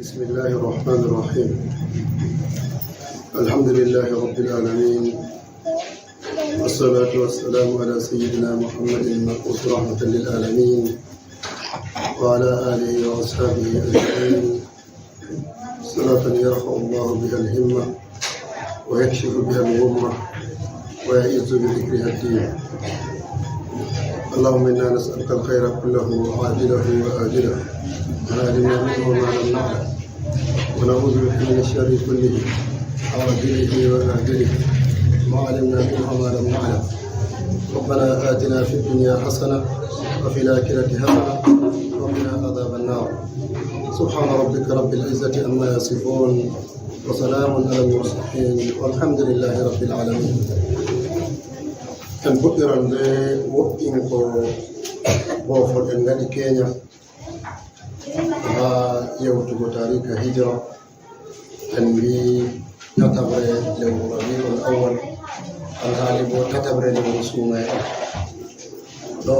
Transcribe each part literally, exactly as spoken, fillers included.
بسم الله الرحمن الرحيم. الحمد لله رب العالمين، والصلاة والسلام على سيدنا محمد المبعوث رحمة للعالمين، وعلى آله وأصحابه أجمعين، صلاة يرفع الله بها الهمة ويكشف بها الغمة ويعز بذكرها الدين. اللهم إنا نسألك الخير كله عاجله وآجله، ما علمنا منه وما لم نعلم، ونعوذ بك من الشر كله عاجله وآجله، ما علمنا منه وما لم نعلم. ربنا آتنا في الدنيا حسنة وفي الآخرة حسنة وقنا عذاب النار. سبحان ربك رب العزة عما يصفون، وسلام على المرسلين، والحمد لله رب العالمين. En puɗɗiran nde woɗɗin ko boofol en ngaɗi keña haa yewtugo taarika hijra. En mbi tataɓre lewru Rabiul Awwal, alhaali bo tataɓre lewru suumayee. Ɗo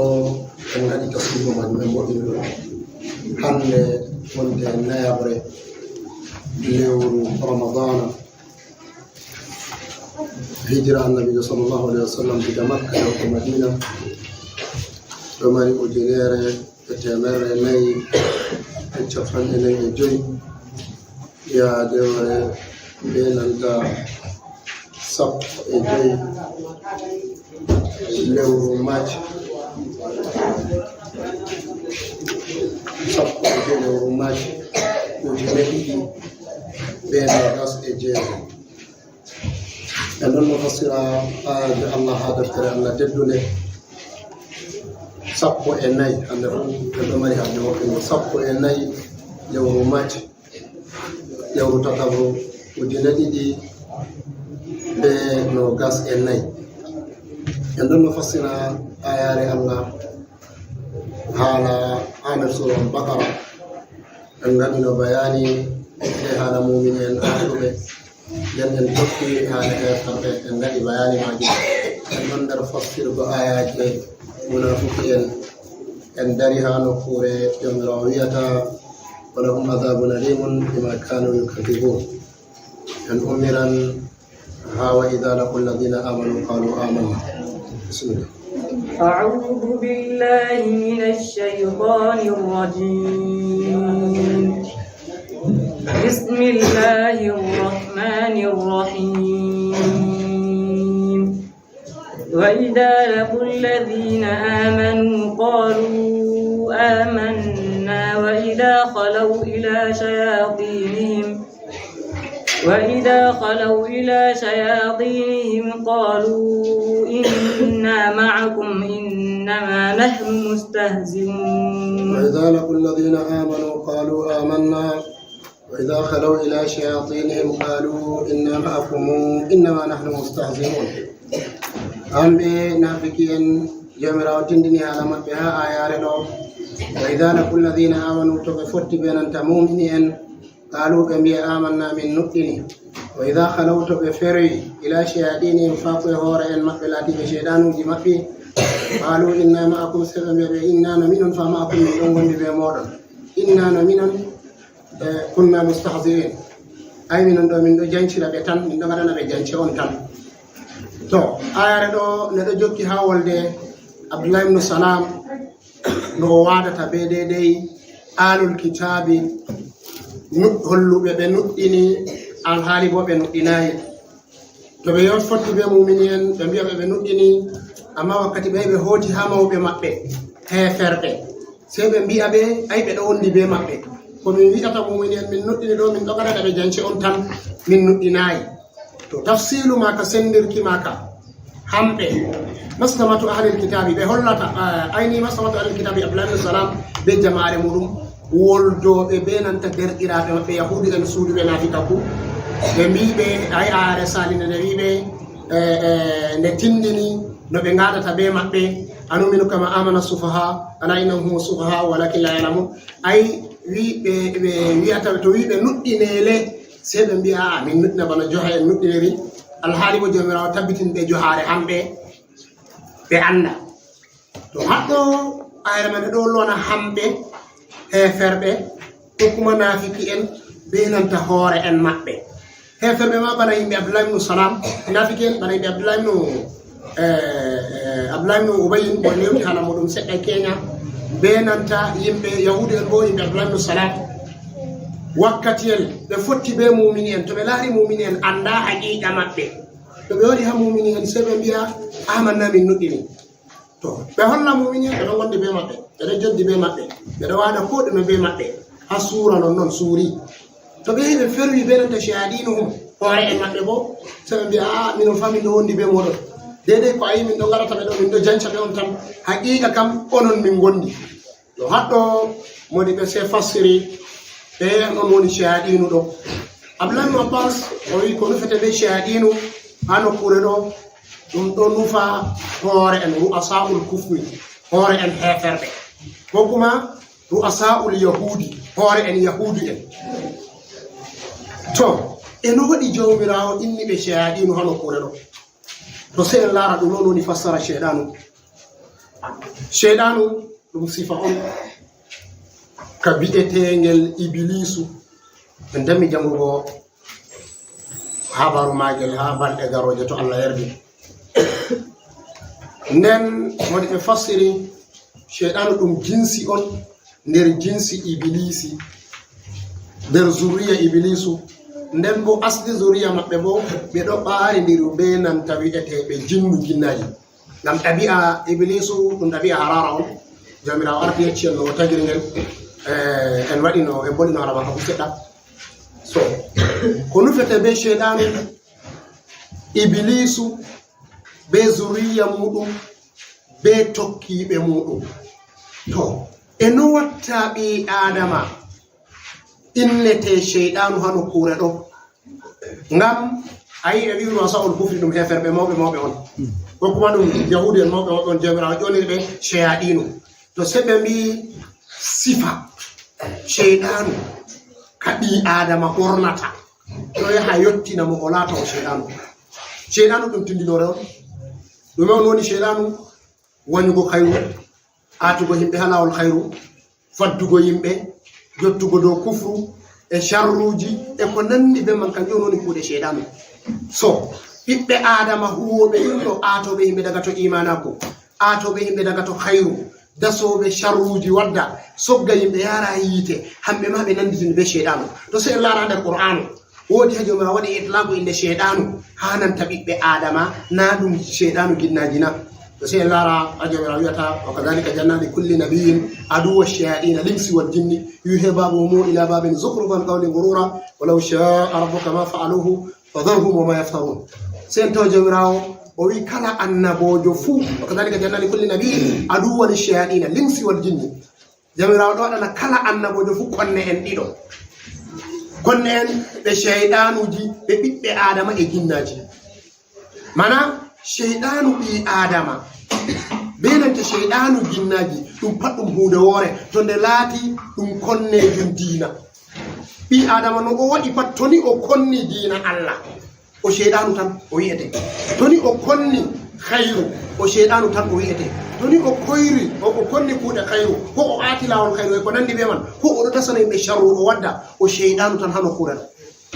en ngaɗi tafsiru majjum, en mboɗɗini ɗum. Hannde wonde nayaɓre lewru Ramadana, hijira Annabiijo sallallahu alayhi wa sallam diga Makka yahugo Madina, ɗo mari ujunere e teemerre nayi e capanɗe nayi e joy, yaadewre be nanta sappo e joy lewru March, sappo e joy lewru March, ujine ɗiɗi be nogas e jeego. En ɗon no fassira ayaaje Allah haa deftere Allah teddunde. Sappo e nayi, hannde fof en ɗo mari haaje woɗɗugo. Sappo e nayi lewru March, lewru tataɓru, ujine ɗiɗi be nogas e nayi. En ɗon no fassira ayaare Allah haala haa nder suura Al-Baqara. En ngaɗino bayaani e haala muumini en artuɓe. Nden en tokki haala heeferɓe, en ngaɗi bayaani maajum. En ɗon nder fassirgo ayaaje munaafuki en. En dari haa nokkuure Jawmiraawo wi'ata, "Walahum adabun alimun bima kanu yukadibun." En ummiran haa "Wa idha laqul ladhina amanu qalu amanna." Bismillah. أعوذ بالله من الشيطان الرجيم. بسم الله الرحمن الرحيم. وإذا لقوا الذين آمنوا قالوا آمنا وإذا خلوا إلى شياطينهم وإذا خلوا إلى شياطينهم قالوا إنا معكم إنما نحن مستهزئون. وإذا لقوا الذين آمنوا قالوا آمنا وإذا خلوا إلى شياطينهم قالوا إنا معكم إنما نحن مستهزئون. Hamɓe naafiki en, Jawmiraawo tindini haala maɓɓe haa ayaare ɗo. "Wa idha laqul ladhina amanu," to ɓe fotti be nanta muumini en, "qalu," ɓe mbi'a, "amanna," min nuɗɗini. "Wa idha khalaw," to ɓe feroyi, "ila shayatinihim," faa ko e hoore en maɓɓe laatiiɓe ceyɗanuuji maɓɓe, "qalu inna ma'akum," sey ɓe mbi'a ɓe, "inna no minon, fa ma'akum," min ɗon wondi be mooɗon. "Inna no minon, eh, kunna mustahzi'in." Ay minon ɗo, min ɗo jancira ɓe tan, min ɗo ngaɗana ɓe jance on tan. To, ayare ɗo, nde ɗo jokki haa wolde Abdullahi ibn Salam, no o waadata be deydey aalul kitaabi, nu-, holluɓe ɓe nuɗɗini, alhaali bo ɓe nuɗɗinayi. To ɓe yo-, fotti be mumini en, ɓe mbi'a ɓe, ɓe nuɗɗini, amma wakkati ɓe, ɓe hooti haa mawɓe maɓɓe, heeferɓe, sey ɓe mbi'a ɓe, ay, ɓe ɗo wondi be maɓɓe. Ko min wi'ata mumini en, min nuɗɗini ɗo, min ɗo ngaɗana ɓe jance on tan, min nuɗɗinayi. To, tafsilu maaka, sendirki maaka, hamɓe, maslamatu ahlil kitaabi, ɓe hollata, eh, ayni maslamatu ahlil kitaabi, Abdullahi ibn Salam be jamaare muɗum, woldooɓe be nanta derɗiraaɓe maɓɓe Yahuudu en suuduɓe naafikaku. Ɓe mbii ɓe, ay, ayare saalinde nde wii ɓe, eh, eh, nde tindini no ɓe ngaadata be maɓɓe, "Anu'minu kama amana sufaha, ala innahum humu sufaha, walakin la ya'lamun." Ay, wi ɓe, ɓe wi'ata, to wi ɓe nuɗɗinee le, sey ɓe mbi'a, "A'a, min nuɗɗina bana Joha en nuɗɗiniri." Alhaali bo Jawmiraawo tabbitin ɓe johaare hamɓe, ɓe annda. To haɗɗo ayre man ɗo lona hamɓe, heeferɓe, ko kuma naafiki en, Be nanta hoore en maɓɓe. Heferɓe ma bana yimɓe Abdullahi ibn Salam, nafiki en bana yimɓe Abdullahi ibn, eh, eh, Abdullahi ibn Ubayy, mo newti hala muɗum seɗɗa Kenya. Be nanta yimɓe Yahudu en bo, yimɓe Abdullahi ibn Salam. Wakkatiyel ɓe fotti be mumini en, to ɓe laari mumini en, anda haqiqa maɓɓe. To ɓe wari ha mumini en, sey ɓe mbiya, "Amanna, min nuɗɗini." To, ɓe holla mumini en, ɓe ɗon wondi be maɓɓe, ɓe ɗon joddi be maɓɓe, ɓe ɗon waɗa ko ɗume be maɓɓe. Ha suura non non suuri. To ɓe yahi ɓe ferwi be nanta shayaɗinuhum, hoore en maɓɓe bo, sey ɓe mbiya, "Aa, minon fa min ɗo wondi be moɗon. Deydey ko a yi min ɗo ngaɗata ɓe ɗo, min ɗo janca ɓe on tan. Haqiqa kam, onon min gondi." No haɗɗo modi ɓe sey fassiri, ɓe non woni shayaɗinu ɗo. Abdullahi ibn Abbas o wi ko nufete be shayaɗinu ha nokkuure ɗo, ɗum ɗo nufa hoore en ru'asa'ul kufri, hoore en heferɓe, ko kuma ru'asa'ul yahudi, hoore en yahudu en. To, e no waɗi Jawmiraawo inni ɓe shayaɗinu ha nokkuure ɗo? To, sey en laara ɗum non woni fassara shayɗanu. Shayɗanu ɗum sifa on ka bi'eteengel Ibiliisu. En dammi jangugo habaru maagel ha balɗe garooje to Allah yardi. Nden woni ɓe fassiri shayɗanu ɗum jinsi on nder jinsi Ibiliisi, nder zurriya Ibiliisu. Nden bo asli zurriya maɓɓe bo ɓe ɗo ɓaarindiri be nanta wi'eteeɓe jinnu, jinnaaji. Ngam ɗabi'a Ibiliisu ɗum ɗabi'a harara on. Jawmiraawo arti yecci en no o tagiri ngel. Eh, en waɗino, en bolino hala maaka fu seɗɗa. So, ko nufete be shayɗanu, Ibiliisu be zurriya muɗum, be tokkiiɓe muɗum. To, e no watta ɓii Aadama innete shayɗanu ha nokkuure ɗo? Ngam a yi ɓe ɓiwno asa'ul kufri ɗum heferɓe mawɓe mawɓe on. Ko kuma ɗum yahudu en mawɓe mawɓe on, Jawmiraawo ƴoniri ɓe shayaɗinu. To sey ɓe mbi sifa shayɗanu ka ɓii Aadama ɓornata, ɗo yaha yottina mo o laata o shayɗanu. Shayɗanu ɗum tindinoore on. Ɗume on woni shayɗanu? Wanyugo khayru, atugo yimɓe ha laawol khayru, faddugo yimɓe, jottugo dow kufru, e sharruji, e ko nandi be man, kanjum woni kuuɗe shayɗanu. So, ɓiɓɓe Aadama huwooɓe ɗum ɗo, aatooɓe yimɓe daga to imanaaku, aatooɓe yimɓe daga to khayru, dasooɓe sharruji wadda, sogga yimɓe yaara ha yiite, hamɓe ma ɓe nanditini be shayɗanu. To sey en laara nder Qur'aanu, woodi ha Jawmiraawo waɗi itlaqu innde shayɗanu ha nanta ɓiɓɓe Aadama, na ɗum shayɗanu ginnaaji na? To sey en laara ha Jawmiraawo wi'ata, "Wa kadhalika ja'alna li kulli nabiyyin aduwwan shayaɗina al-insi wal jinni yuhi ba'duhum ila ba'din zukhrufal qawli ghurura walaw sha'a rabbuka ma fa'aluhu fadharhum wa ma yaftarun." Sey en tawa Jawmiraawo o wi kala annaboojo fuu, "Wa kadhalika ja'alna li kulli nabiyyin aduwwan shayaɗina al-insi wal jinni." Jawmiraawo ɗo waɗana kala annaboojo fuu konne'en ɗiɗo. Konne'en ɓe shayɗanuuji, ɓe ɓiɓɓe Aadama e ginnaaji. Mana, shayɗanu ɓii Aadama, be nanta shayɗanu ginnaaji, ɗum pat ɗum huunde woore, to nde laati ɗum konneejum diina. Ɓii Aadama no o waɗi pat, to ni o konni diina Allah, o shayɗanu tan o wi'ete. To ni o konni khayru, o shayɗanu tan o wi'ete. To ni o koyri, o, o konni kuuɗe khayru, ko o aati laawol khayru e ko nandi be man, ko o ɗo tasana yimɓe sharru o wadda, o shayɗanu tan ha nokkuure ɗo.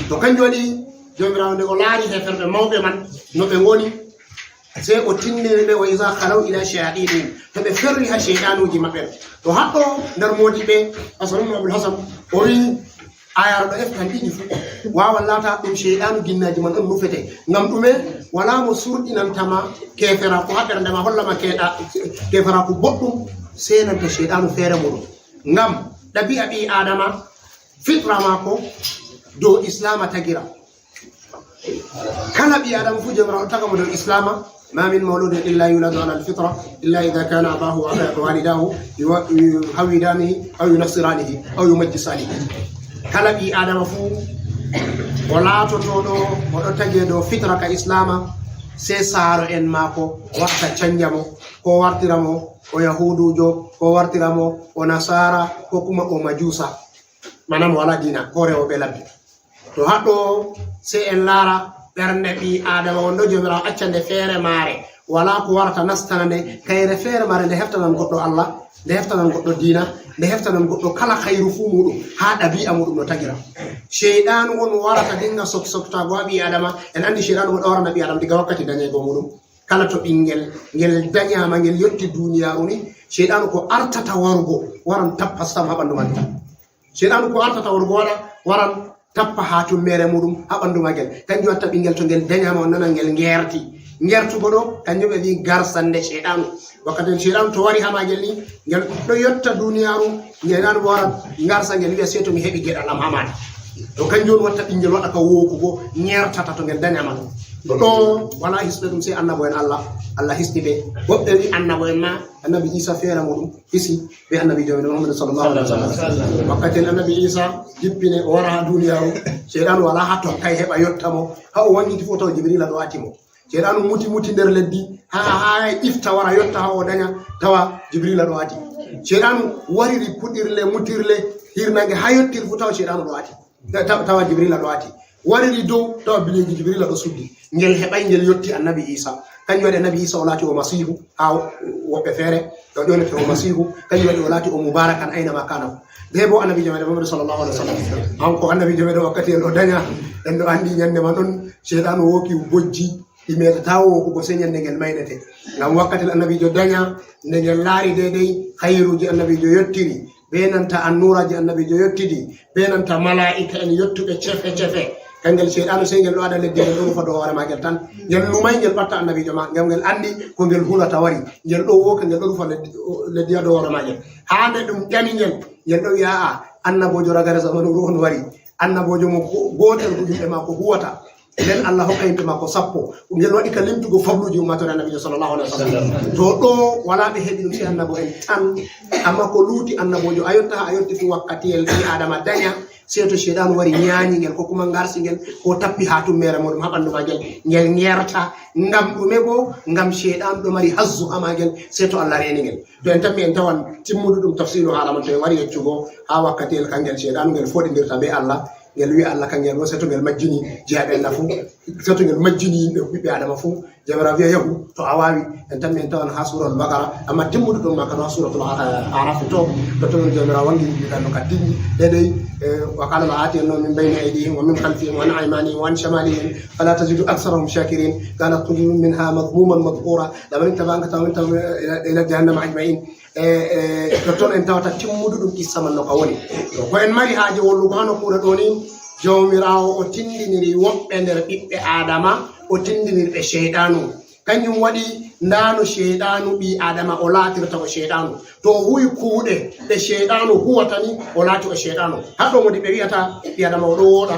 To kanjum waɗi Jawmiraawo nde o laari heferɓe mawɓe man no ɓe ngoni, sey o tindini ɓe, "Wa iza khalaw ila shayatinihim," to ɓe ferri ha shayɗanuuji maɓɓe. To haɗɗo nder moodiɓɓe, Hasan ibn Abul Hasan, o wi, ayara ɗo eftan ɗiɗi fu. Wawan laata ɗum shayɗanu ginnaaji man on nufete. Ngam ɗume? Wala mo surɗinanta ma keferaaku ha ɓernde ma, holla ma keɗa-, keferaaku boɗɗum, sey nanta shayɗanu feere muɗum. Ngam ɗabi'a ɓii Aadama, fitra maako dow Islaama tagira. Kala ɓii Aadama fu Jawmiraawo taga mo dow Islaama. "Ma min mawludin illa yuladu ala al-fitra, illa idha kana abahu wa walidahu yuwa-, yuhawwidanihi aw yunassiranihi aw yumajjisanihi." Kala ɓii Aadama fu o laatotoɗo, o ɗo tage dow fitra ka Islaama, sey saaro en maako warta canja mo, ko wartira mo o Yahuduujo, ko wartira mo o Nasaara, ko kuma o Majuusa. Mana mo wala diina, ko rewo be labbi. To haɗɗo, sey en laara ɓernde ɓii Aadama wonɗo Jawmiraawo acca nde feere maare. Wala ko warata nastana nde, kayre feere maare nde heftanan goɗɗo Allah, nde heftanan goɗɗo diina, Nde heftanan goɗɗo kala hayru fuu muuɗum, haa ɗabi'a muuɗum no tagira. Seyɗaanu on warata dinga sok-, soktaago haa ɓii Aadama. En anndi seyɗaanu mo ɗoorana ɓii Aadama diga wakkati dañeego muuɗum. Kala to ɓinngel ngel dañaama, ngel yotti duuniyaaru ni, seyɗaanu ko artata warugo, waran tappa stam haa ɓanndu maajum. Seyɗaanu ko artata warugo waɗa, waran tappa haa tummeere muuɗum haa ɓanndu maagel. Kanjum watta ɓinngel to ngel dañaama on nana ngel ngeerti. Ngeertugo ɗo, kanjum ɓe mbi'i garsande seyɗaanu. Wakkati seyɗaanu to wari haa maagel ni, ngel ɗo yotta duuniyaaru, ngel nana bo wara ngarsa ngel wi'a sey to mi heɓi geɗal am haa maaɗa. To kanjum on watta ɓinngel waɗa ka wookugo, ngeertata to ngel dañaama ɗum. To ɗo walaa hisɓe ɗum sey annabo en Allah, Allah hisni ɓe. Woɓɓe wi'i annabo en ma, annabi Iisa feere muuɗum hisi be annabiijo men Muhammad sallallahu alaihi wasallam. Wakkati en annabi Iisa jippine o wara haa duuniyaaru, seyɗaanu walaa haa tokkay heɓa yotta mo, haa o wangiti fof taw Jibriila ɗo ati mo. Seyɗaanu muti muti nder leddi, haa, haa ifta wara yotta haa o daña, tawa Jibriila ɗo ati. Seyɗaanu wariri puɗirle, mutirle, hirnaange haa yottiri fof tawa seyɗaanu ɗo ati. Ta-, ta-, tawa Jibriila ɗo ati. Wariri dow, tawa bileeji Jibriila ɗo suddi. Ngel heɓay ngel yotti annabi Iisa. Kanjum waɗi annabi Iisa o laati o Masiihu, haa wo-, woɓɓe feere, ɗo ƴoonete o Masiihu. Kanjum waɗi o laati o Mubaarakan ayna ma kaana. Bee bo annabiijo meɗen Muhammadu sallallahu alaihi wasallam. An ko annabiijo meɗen wakkati en ɗo daña, en ɗo anndi ñannde man ɗon, seyɗaanu wooki bojji, ɗi meeɗataa wookugo sey ñannde ngel maynete. Ngam wakkati annabiijo daña, nde ngel laari deydey hayruuji annabiijo yottiri, bee nanta annuuraaji annabiijo yottidi, bee nanta malaa'ika en yottuɓe cefe cefe. Kangel seyɗaanu sey ngel ɗo ada leddi, ngel ɗo rufa dow hoore maagel tan. Ngel lumay ngel ɓatta annabiijo ma, ngam ngel anndi ko ngel hulata wari. Ngel ɗo wooka, ngel ɗo rufa leddi, leddi haa dow hoore maagel. Haa nde ɗum ƴami ngel, ngel ɗo wi'a, "A'a, annaboojo ragare zamanu on wari." Annaboojo mo go-, gootel ko yimɓe maako huwata. Nden Allah hokka yimɓe maako sappo. Ngel waɗi ka limtugo fabluuji ummaatoore annabiijo sallallahu alaihi wasallam. To ɗo walaa ɓe heɓi ɗum sey annabo en tan. Amma ko luuti annaboojo, a yotta haa a yotti fu wakkatiyel ɓii Aadama daña, sey to seyɗaanu wari ñaani ngel, ko kuma ngarsi ngel, ko tappi haa tummeere muuɗum haa ɓanndu maagel, ngel ngeerta. Ngam ɗume bo? Ngam seyɗaanu ɗo mari hazzu haa maagel, sey to Allah reeni ngel. To en tammi en tawan timmudu ɗum tafsiilu haala man, to en wari yeccugo haa wakkatiyel kangel seyɗaanu ngel foɗindirta bee Allah, ngel wi'a Allah kangel bo sey to ngel majjini jeyaaɓe Allah fuu, sey to ngel majjini yimɓe ɓiɓɓe Aadama fuu. Jawmiraawo wi'a yahu to a waawi. En tammi en tawan haa Suuratul Baqara, amma timmudu ɗum ma kadi haa Suuratul A-, Aarafi to, to ton Jawmiraawo wangini ɗiɗan no ka tinni. Deydey, eh, wa qala la aatiyannahum min bayni aydihim wa min khalfihim wa an aymanihim wa an shamalihim fala tajidu aktharahum shakirin. Kanat qulubun minha madhmuman madhura. Labarin tabaanka tamin tamin ila, ila jahannama ajma'in. E, e, to ton en tawata timmudu ɗum qissa man no ka woni. To ko en mari haaje wollugo haa nokkuure ɗo ni, Jawmiraawo o tindiniri woɓɓe nder ɓiɓɓe Aadama, o tindiniri ɓe seyɗaanu. Kanjum waɗi ndaa no seyɗaanu ɓii Aadama o laatirta o seyɗaanu. To o huwi kuuɗe ɗe seyɗaanu huwata ni, o laati o seyɗaanu. Haa ɗo woni ɓe wi'ata ɓii Aadama o ɗo wooɗa.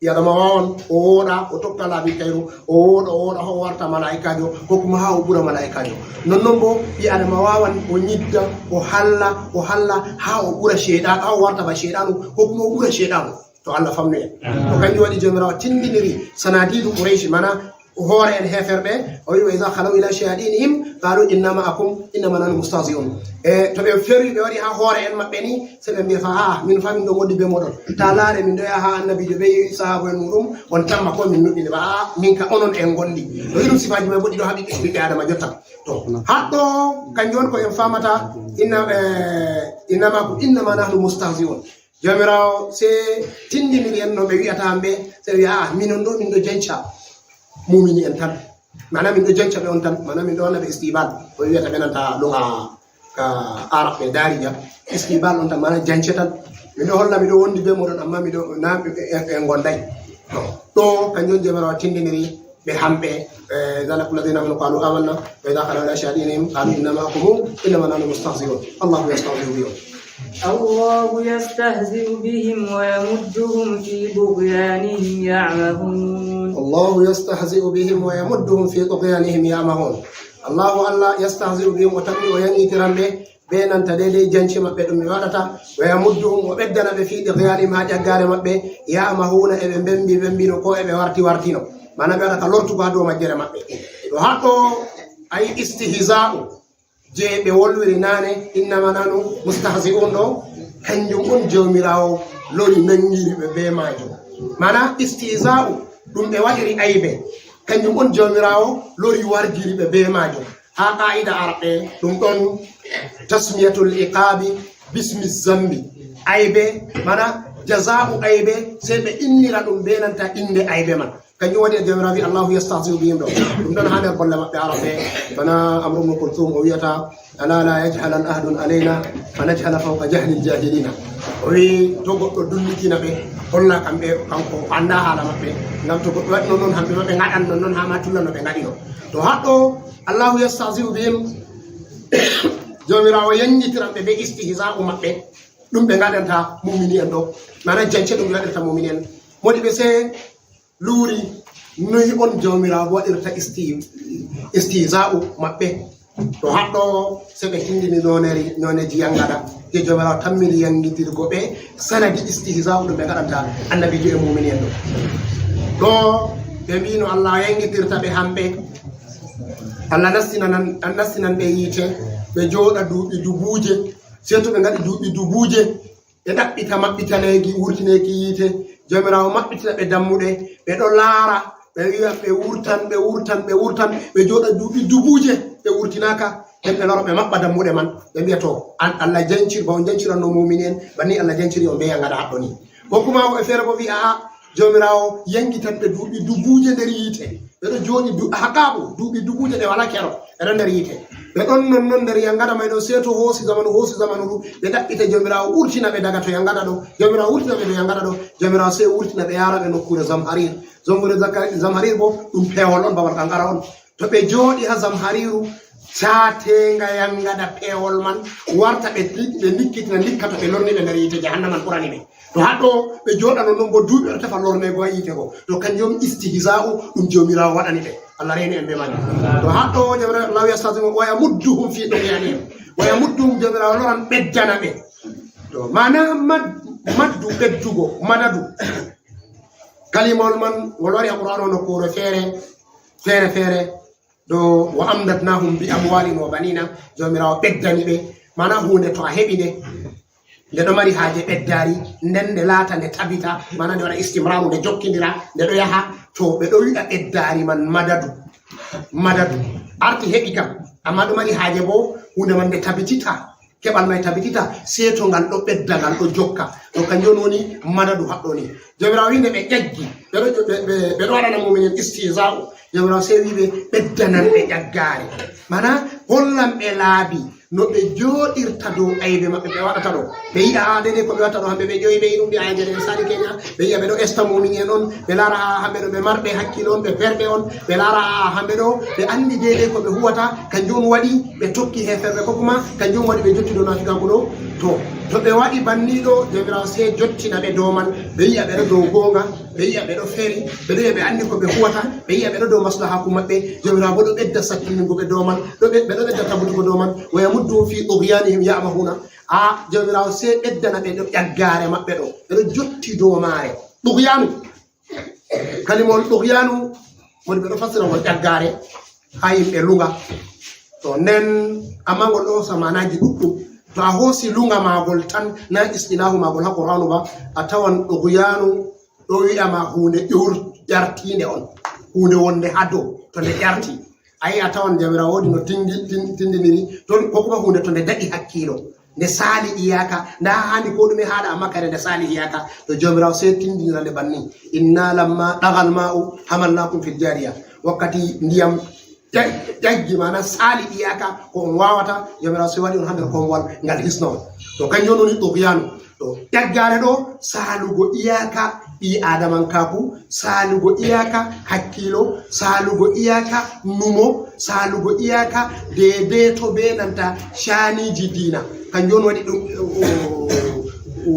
Ɓii Aadama waawan o wooɗa, o tokka laabi kayru, o wooɗa, o wooɗa, o warta malaa'ikaajo, ko kuma haa o ɓura malaa'ikaajo. Nonnon bo, ɓii Aadama waawan o nyidda, o halla, o halla, haa o ɓura seyɗa-, haa o warta ba seyɗaanu, ko kuma o ɓura seyɗaanu. To Allah famnu en. To kanjum waɗi Jawmiraawo tindiniri sanadiidu Qurayshi, mana hoore en heeferɓe, o wi'i, "Wa iza khalaw ila shayatinihim qalu inna ma'akum innama nahnu mustahzi'un." E, to ɓe feri, ɓe wari haa hoore en maɓɓe ni, sey ɓe mbi'a fa, "A'a, min fa min ɗo ngondi bee mooɗon. Ta laare min ɗo yaha haa annabiijo bee sahaabo en muuɗum, on tamma ko min nuɗɗini ba, a'a, min ka onon en ngondi." To irin sifaaji may goɗɗi ɗo haa ɓiɓɓe, ɓiɓɓe Aadama jotta. To, haɗɗo, kanjum on ko en faamata, inna, e, inna ma'akum innama nahnu mustahzi'un. Jawmiraawo sey tindiniri en no ɓe wi'ata hamɓe, sey ɓe wi'a, "A'a, minon ɗo min ɗo janca muumini en tan. Mana min ɗo janca ɓe on tan, mana min ɗo wanna ɓe istibal." Ko ɓe wi'ata ɓe nanta luŋa ka Arab ɓe Darija. Istibal on tan, mana jance tan. Min ɗo holla mi ɗo wondi bee mooɗon, amma mi ɗo, na, ɓe, ɓe, ɓe ngonday. To, ɗo kanjum on Jawmiraawo tindiniri ɓe hamɓe, eh, "Idza laqul ladina amanu qalu amanna, wa idza khalaw ila shayatinihim qalu inna ma'akum innama nahnu mustahzi'un. Allahu yastahzi'u bihim." الله يستهزئ بهم ويمدهم في طغيانهم يعمهون. Allahu yastahzi'u bihim wa yamudduhum fi tughyanihim ya'mahun. Allahu Allah yastahzi'u bihim, o tammi o yaŋŋitiran ɓe, be nanta deydey jance maɓɓe ɗum ɓe waɗata, wa yamudduhum, o ɓeddana ɓe fi tughyanihim haa ƴaggaare maɓɓe, ya'mahuna, eɓe mbembi mbembino ko eɓe warti wartino. Mana ɓe waɗa ka lortugo haa dow majjere maɓɓe. To haɗɗo ayi istihza'u je ɓe wolwiri naane, innama nahnu mustahzi'un ɗo, kanjum on Jawmiraawo lori naŋŋiri ɓe be maajum. Mana istihza'u ɗum ɓe waɗiri aybe, kanjum on Jawmiraawo lori wargiri ɓe be maajum. Haa qaa'ida Arabɓe, ɗum ɗon tasmiyatul iqaabi bismi zambi, aybe, mana jaza'u aybe, sey ɓe innira ɗum be nanta innde aybe man. Kanjum waɗi e Jawmiraawo wi, "Allahu yastahzi'u bihim" ɗo. Ɗum ɗon haa nder bolle maɓɓe Arabɓe, bana Amru ibn Kulthum o wi'ata, "Ala la yajhalan ahadun alayna, fa najhala fawqa jahlil jahilina." O wi, "To goɗɗo dullitina ɓe, holla kamɓe, kanko o anndaa haala maɓɓe. Ngam to goɗɗo waɗi non non, hamɓe ma ɓe ngaɗan non non, haa ma tulla no ɓe ngaɗi non." To haɗɗo, "Allahu yastahzi'u bihim", Jawmiraawo yangitiran ɓe be istihza'u maɓɓe, ɗum ɓe ngaɗanta muumini en ɗo. Maana jance ɗum ɓe waɗirta muumini en. Moɗi ɓe sey luuri noy on Jawmiraawo waɗirta isti-, istihza'u maɓɓe. To haɗɗo, sey ɓe tindini noneri, noneji yangada, je Jawmiraawo tammini yangitirgo ɓe sanadi istihza'u ɗum ɓe ngaɗanta annabiijo e muumini en ɗo. Ɗo ɓe mbi'no Allah yangitirta ɓe hamɓe. Allah nastinan, nastinan ɓe yiite, ɓe jooɗa duuɓi dubuuje. Sey to ɓe ngaɗi duuɓi dubuuje, ɓe ɗaɓɓita maɓɓitaleegi wurtineeki yiite. Jawmiraawo maɓɓitina ɓe dammuɗe, ɓe ɗo laara, ɓe wi'a ɓe wurtan, ɓe wurtan, ɓe wurtan, ɓe jooɗa duuɓi dubuuje, ɓe wurtinaaka. Nden ɓe lora, ɓe maɓɓa dammuɗe man, ɓe mbi'a, "To, an Allah jancir, ba on janciranno muumini en, banni Allah janciri on be yangada haɗɗo ni." Ko kuma woɓɓe feere bo wi'a, "A'a, Jawmiraawo yangitan ɓe duuɓi dubuuje nder yiite." Ɓe ɗo jooɗi du-, haqaabu, duuɓi dubuuje ɗe walaa kero, ɓe ɗon nder yiite. Ɓe ɗon non non nder yangada may ɗon, sey to hoosi zamanu, hoosi zamanu du, ɓe ɗaɓɓita Jawmiraawo wurtina ɓe daga to yangada ɗo. Jawmiraawo wurtina ɓe to yangada ɗo. Jawmiraawo sey wurtina ɓe, yaara ɓe nokkuure Zamharir. Zamharir Zakari-, Zamharir bo ɗum peewol on, babal qanqara on. To ɓe jooɗi haa Zamhariru, caateenga yangada peewol man warta, ɓe, ɓe nikkitina, nikka to ɓe lorni ɓe nder yiite jahannama, ɓurani ɓe. To haɗɗo ɓe jooɗano non bo duuɓi, ɓe ɗo tefa lorneego haa yiite go. To kanjum istihza'u ɗum Jawmiraawo waɗani ɓe. Allah reeni en be majum. To haɗɗo Jawmiraawo, "Allahu yastahzi'u wa yamudduhum fi tughyanihim." Wa yamudduhum, Jawmiraawo loran ɓeddana ɓe. To maana mad-, maddu, ɓeddugo, madadu. Kalimawol man ngol wari haa Qur'aanu nokkuure feere, feere, feere. Ɗo, "Wa amdadnahum bi amwalin wa banina", Jawmiraawo ɓeddani ɓe. Maana huunde to a heɓi nde, nde ɗo mari haaje ɓeddaari, nden nde laata nde tabita, maana nde waɗa istimraaru, nde jokkindira, nde ɗo yaha, to ɓe ɗo wi'a ɓeddaari man madadu. Madadu. Arti heɓi kam, amma ɗo mari haaje bo huunde man nde tabitita. Keɓal may tabitita, sey to ngal ɗo ɓedda, ngal ɗo jokka. To kanjum woni madadu haɗɗo ni. Jawmiraawo wi nde ɓe ƴaggi, ɓe ɗo, ɓe, ɓe, ɓe ɗo waɗana muumini en istihza'u. Jawmiraawo sey wi ɓe ɓeddanan ɓe ƴaggaare. Maana hollan ɓe laabi no ɓe jooɗirta dow aybe maɓɓe ɓe waɗata ɗo. Ɓe yi'a, "Aa, deydey ko ɓe waɗata ɗo, hamɓe ɓe ƴoyi ɓe yiɗum ɗi aybe ɗe sali keenya." Ɓe yi'a ɓe ɗo esta muumini en on, ɓe laara, "Aa, hamɓe ɗo ɓe marɓe hakkilo on, ɓe perɓe on." Ɓe laara, "Aa, hamɓe ɗo ɓe anndi deydey ko ɓe huwata." Kanjum waɗi ɓe tokki heeferɓe, ko kuma kanjum waɗi ɓe jotti dow naafiqaaku ɗo. To, to ɓe waɗi banni ɗo, Jawmiraawo sey jottina ɓe dow man. Ɓe yi'a ɓe ɗo dow goonga, ɓe yi'a ɓe ɗo feri, ɓe ɗo yi'a ɓe anndi ko ɓe huwata, ɓe yi'a ɓe ɗo dow maslahaaku maɓɓe. Jawmiraawo bo ɗo ɓedda sattiningo ɓe dow man, ɗo ɓe, ɓe ɗo ɓedda tabutugo dow man. "Wa yamudduhum fi tughyanihim ya'mahuna." Aa, Jawmiraawo sey ɓeddana ɓe ɗo ƴaggaare maɓɓe ɗo. Ɓe ɗo jotti dow maare. Tughyaanu. Kalimawol ɗugyaanu, woni ɓe ɗo fassira ngol ƴaggaare haa yimɓe lunga. To nden, amma ngol ɗo hoosa maanaaji ɗuɗɗum. To a hoosi lunga maagol tan, na istinaahu maagol haa Qur'aanu ba, a tawan ɗugyaanu ɗo wi'ama huunde ƴur-, ƴartiinde on, huunde wonde haa dow, to nde ƴarti. A yi'a tawan Jawmiraawo woodi no tindi-, tin-, tindiniri ton, ko kuma huunde to nde daɗi hakkiilo, nde saali iyaaka, ndaa haandi koo ɗume haaɗa, amma kadi nde saali iyaaka, to Jawmiraawo sey tindinira nde banni. "Inna lamma ɗagal ma'u hamalnakum fil jariya." Wakkati ndiyam ƴa-, ƴaggi, maana saali iyaaka, ko on waawata, Jawmiraawo sey waɗi on haa nder koomowal ngal hisna on. To kanjum woni ɗugyaanu. To, ƴaggaare ɗo, saalugo iyaaka ɓii aadamankaaku, saalugo iyaaka hakkiilo, saalugo iyaaka numo, saalugo iyaaka deedeeto bee nanta caaniiji diina. Kanjum on waɗi ɗum, o,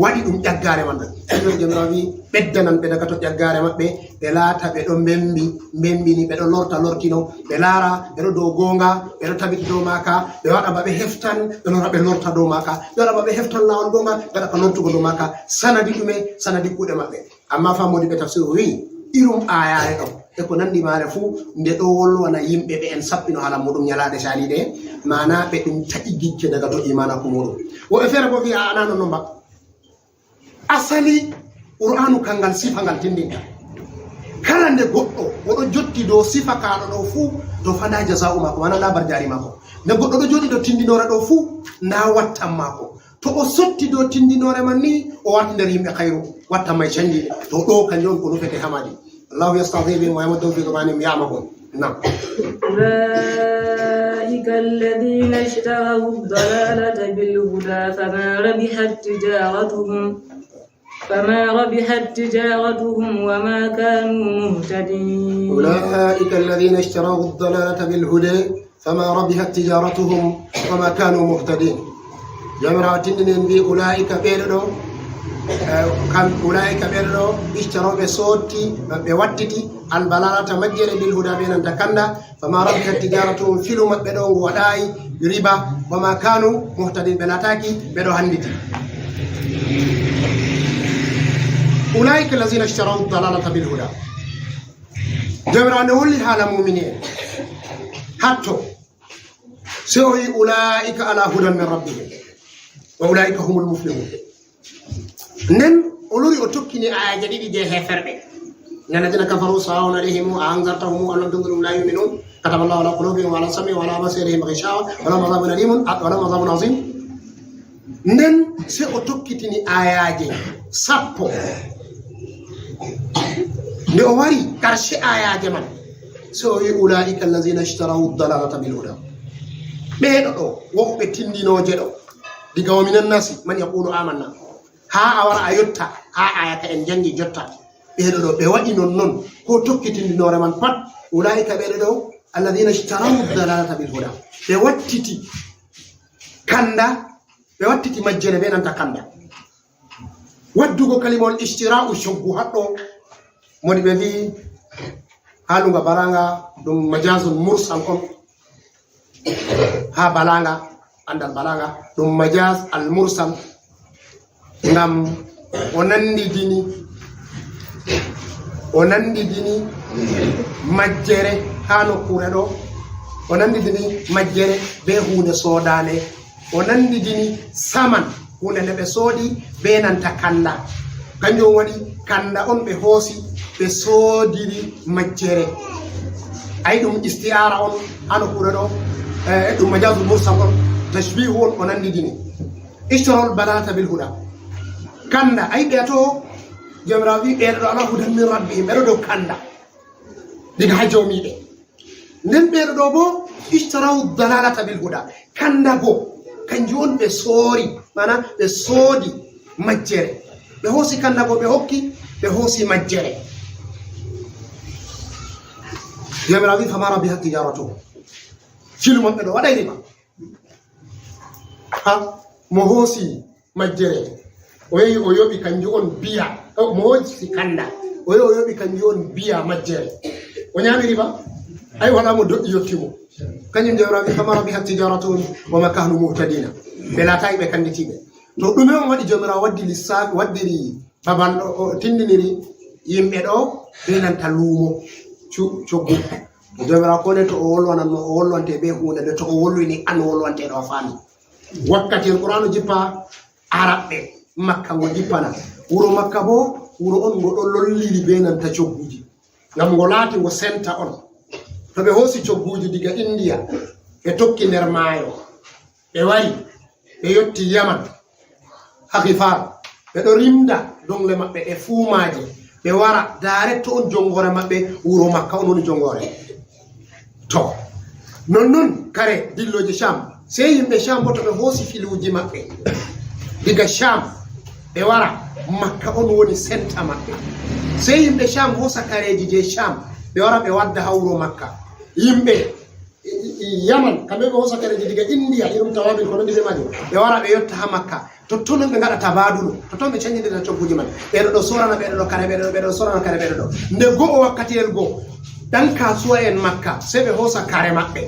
waɗi ɗum ƴaggaare man ɗon. Kanjum on Jawmiraawo wi'i, ɓeddanan ɓe daga to ƴaggaare maɓɓe, ɓe laata ɓe ɗo mbembi, mbembini, ɓe ɗo lorta, lortino, ɓe laara, ɓe ɗo dow goonga, ɓe ɗo tabiti dow maaka, ɓe waɗa ba ɓe heftan, ɓe lora, ɓe lorta dow maaka, ɓe waɗa ba ɓe heftan laawol goonga, ɓe waɗa ka lortugo dow maaka. Sanadi ɗume? Sanadi kuuɗe maɓɓe. Amma fa, moodiɓɓe tafsiru wi'i, irum aayaare ɗo, e ko nanndi maare fuu, nde ɗo wolwana yimɓe ɓe en sappino haala muuɗum nyalaade caaliiɗe, maana ɓe ɗum taƴi gicce daga to iimaanaaku muuɗum. Woɓɓe feere boo wi'a, a, na non non ba. Asali, Qur'aanu kanngal sifa ngal tindinta. Kala nde goɗɗo o ɗo jotti dow sifa kaaɗo ɗo fuu, to fa ndaa jazaa'u maako, maana ndaa barjaari maako. Nde goɗɗo ɗo jooɗi dow tindinoore ɗo fuu, ndaa wattan maako. To o sotti dow tindinoore man ni, o warti nder yimɓe khayru, watta may canji. To ɗo kanjum on ko nufete hamadi. Allahu yastahzi bihim wa yamudduhum fi tughyanihim ya'mahun. Nam. أولئك الذين اشتروا الضلالة بالهدى فما ربحت تجارتهم فما ربحت تجارتهم وما كانوا مهتدين. أولئك الذين اشتروا الضلالة بالهدى فما ربحت تجارتهم وما كانوا مهتدين. Jomirawo tindini en mbi ulaika ɓeɗo ɗo eh, kam ulaika ɓeɗo ɗo ishtaro ɓe sotti ɓe wattiti albalalata majjere bil huda ɓe nanta kanda fama rabihat tijaratuhum filu maɓɓe ɗo ngu waɗayi riba wama kanu muhtadin ɓe lataki ɓeɗo handiti. Ulaika allazina ishtarau dalalata bil huda. Jomirawo nde holli haala mumini en hatto se o wi ulaika ala hudan min rabbihim wa ulaika humul muflihun. Nden o lori o tokkini ayaje ɗiɗi je heferɓe. Inna alladhina kafaru sawa'un alayhim a anzartahum am lam tunzirhum la yu'minun kataba Allahu ala qulubihim wa ala sam'ihim wa ala absarihim ghishawa wa lahum adhabun alimun wa lahum adhabun azim. Nden se o tokkitini ayaje sappo. Nde o wari karshe ayaje man se o wi ulaika allazina ishtaraw dalalata bil huda. Ɓeɗo ɗo woɓɓe tindinoje ɗo diga wa minan nasi man yaqulu amanna ha a wara a yotta ha ayata en jangi jotta. Ɓeɗo ɗo ɓe waɗi non non ko tokkitindinore man pat. Ulaika ɓeɗo ɗo alladhina ishtaraw dalalata bil huda. Ɓe wattiti kanda ɓe wattiti majjere ɓe nanta kanda. Waddugo kalimawol ishtira'u coggu haɗɗo moni ɓe mbi halunga baranga ɗum majazun mursal on. Ha balanga andal balanga ɗum majaz al mursal ngam o nandidini o nandidini majjere ha nokkure ɗo o nandidini majjere be hunde sodane o nandidini saman hunde nde ɓe soodi be nanta kanda. Kanjum waɗi kanda on ɓe hoosi ɓe soodiri majjere. Ayi ɗum isti'ara on hano kure ɗo e ɗum majazu mursal on tashbihu on o nandidini. Ishtarol balata bil huda. Kanda ayi ɓe to jomirawo wi ɓeɗo ɗo ala hudan min rabbihim ɓeɗo dow kanda diga ha jomiɓe. Nden ɓeɗo ɗo bo ishtaraw dalalata bil huda. Kanda go kanjum on ɓe soori mana ɓe soodi majjere. Ɓe hoosi kanda go ɓe hokki ɓe hoosi majjere. Jomirawo wi fama rabihat tijaratuhum. Filu maɓɓe ɗo waɗay riba. Ha mo hoosi majjere o yehi o yoɓi kanjum on biya mo hoosi kanda o yehi o yoɓi kanjum on biya majjere. O ñami riba ay wala mo doƴƴi yottimo. Kanjum jomirawo wi fama rabihat tijaratuhum wama kanu muhtadina. Ɓe laatayi ɓe kanditiɓe. To ɗume on waɗi jomirawo waddi lissafi waddiri babal o tindiniri yimɓe ɗo be nanta luumo coggu. Jomirawo kone to o wolwanan mo o wolwante be hunde nde to o wolwini an wolwante ɗo fami. Wakkati en qur'anu jippa araɓɓe makka ngo jippana wuro makka bo wuro on ngo ɗo lolliri be nanta cogguji ngam ngo laati ngo senta on. To ɓe hoosi cogguji diga indiya ɓe tokki nder maayo ɓe wari ɓe yotti yaman ha hifar ɓe ɗo rimda dongle maɓɓe ɗe fuumaje ɓe wara daret to on jongore maɓɓe wuro makka on woni jongore. To nonnon kare dilloje sham sey yimɓe sham bo to ɓe hoosi filuji maɓɓe diga sham ɓe wara makka on woni senta maɓɓe. Sey yimɓe sham hoosa kareji je sham ɓe wara ɓe wadda ha wuro makka. Yimɓe yaman kamɓe ɓe hoosa kareji diga indiya irum tawabil ko nandi be majum ɓe wara ɓe yetta ha makka. Totton on ɓe ngaɗa tabadulu totton ɓe canjidira cogguji man. Ɓeɗo ɗo sorana ɓeɗo ɗo kare ɓeɗo ɓeɗo sorana kare ɓeɗo ɗo. Nde go'o wakkatiyel goo ɗan kasuwa en makka sey ɓe hoosa kare maɓɓe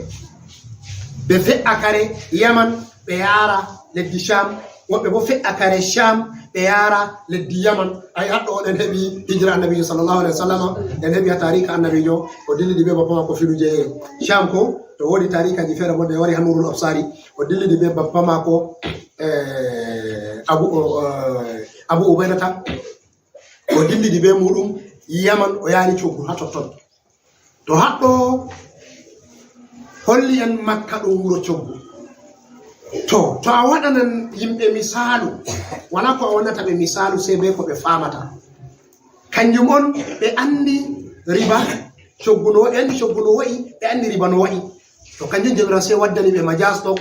ɓe fe'a kare yaman ɓe yaara leddi sham. Woɓɓe bo fe'a kare sham ɓe yaara leddi yaman. Ay haɗɗo on en heɓi hijira annabijo sallallahu alaihi wasallam en heɓi ha tarika annabijo o dillidi be bappa makko filuje sham ko to wodi tarikaji feere bo nde wari ha nurul absari o dillidi be bappa mako eh, abu eh, abu ubaidata o dillidi be muɗum yaman o yaari coggu ha totton. To haɗɗo holli en makka ɗum wuro coggu To, to a waɗanan yimɓe misaalu, wala ko a wonata ɓe misaalu, sey be ko ɓe faamata. Kanjum on ɓe anndi riba, coggu no wa'i, ɓe anndi coggu no wa'i, ɓe anndi riba no wa'i. To kanjum Jawmiraawo sey waddani ɓe majas ɗo,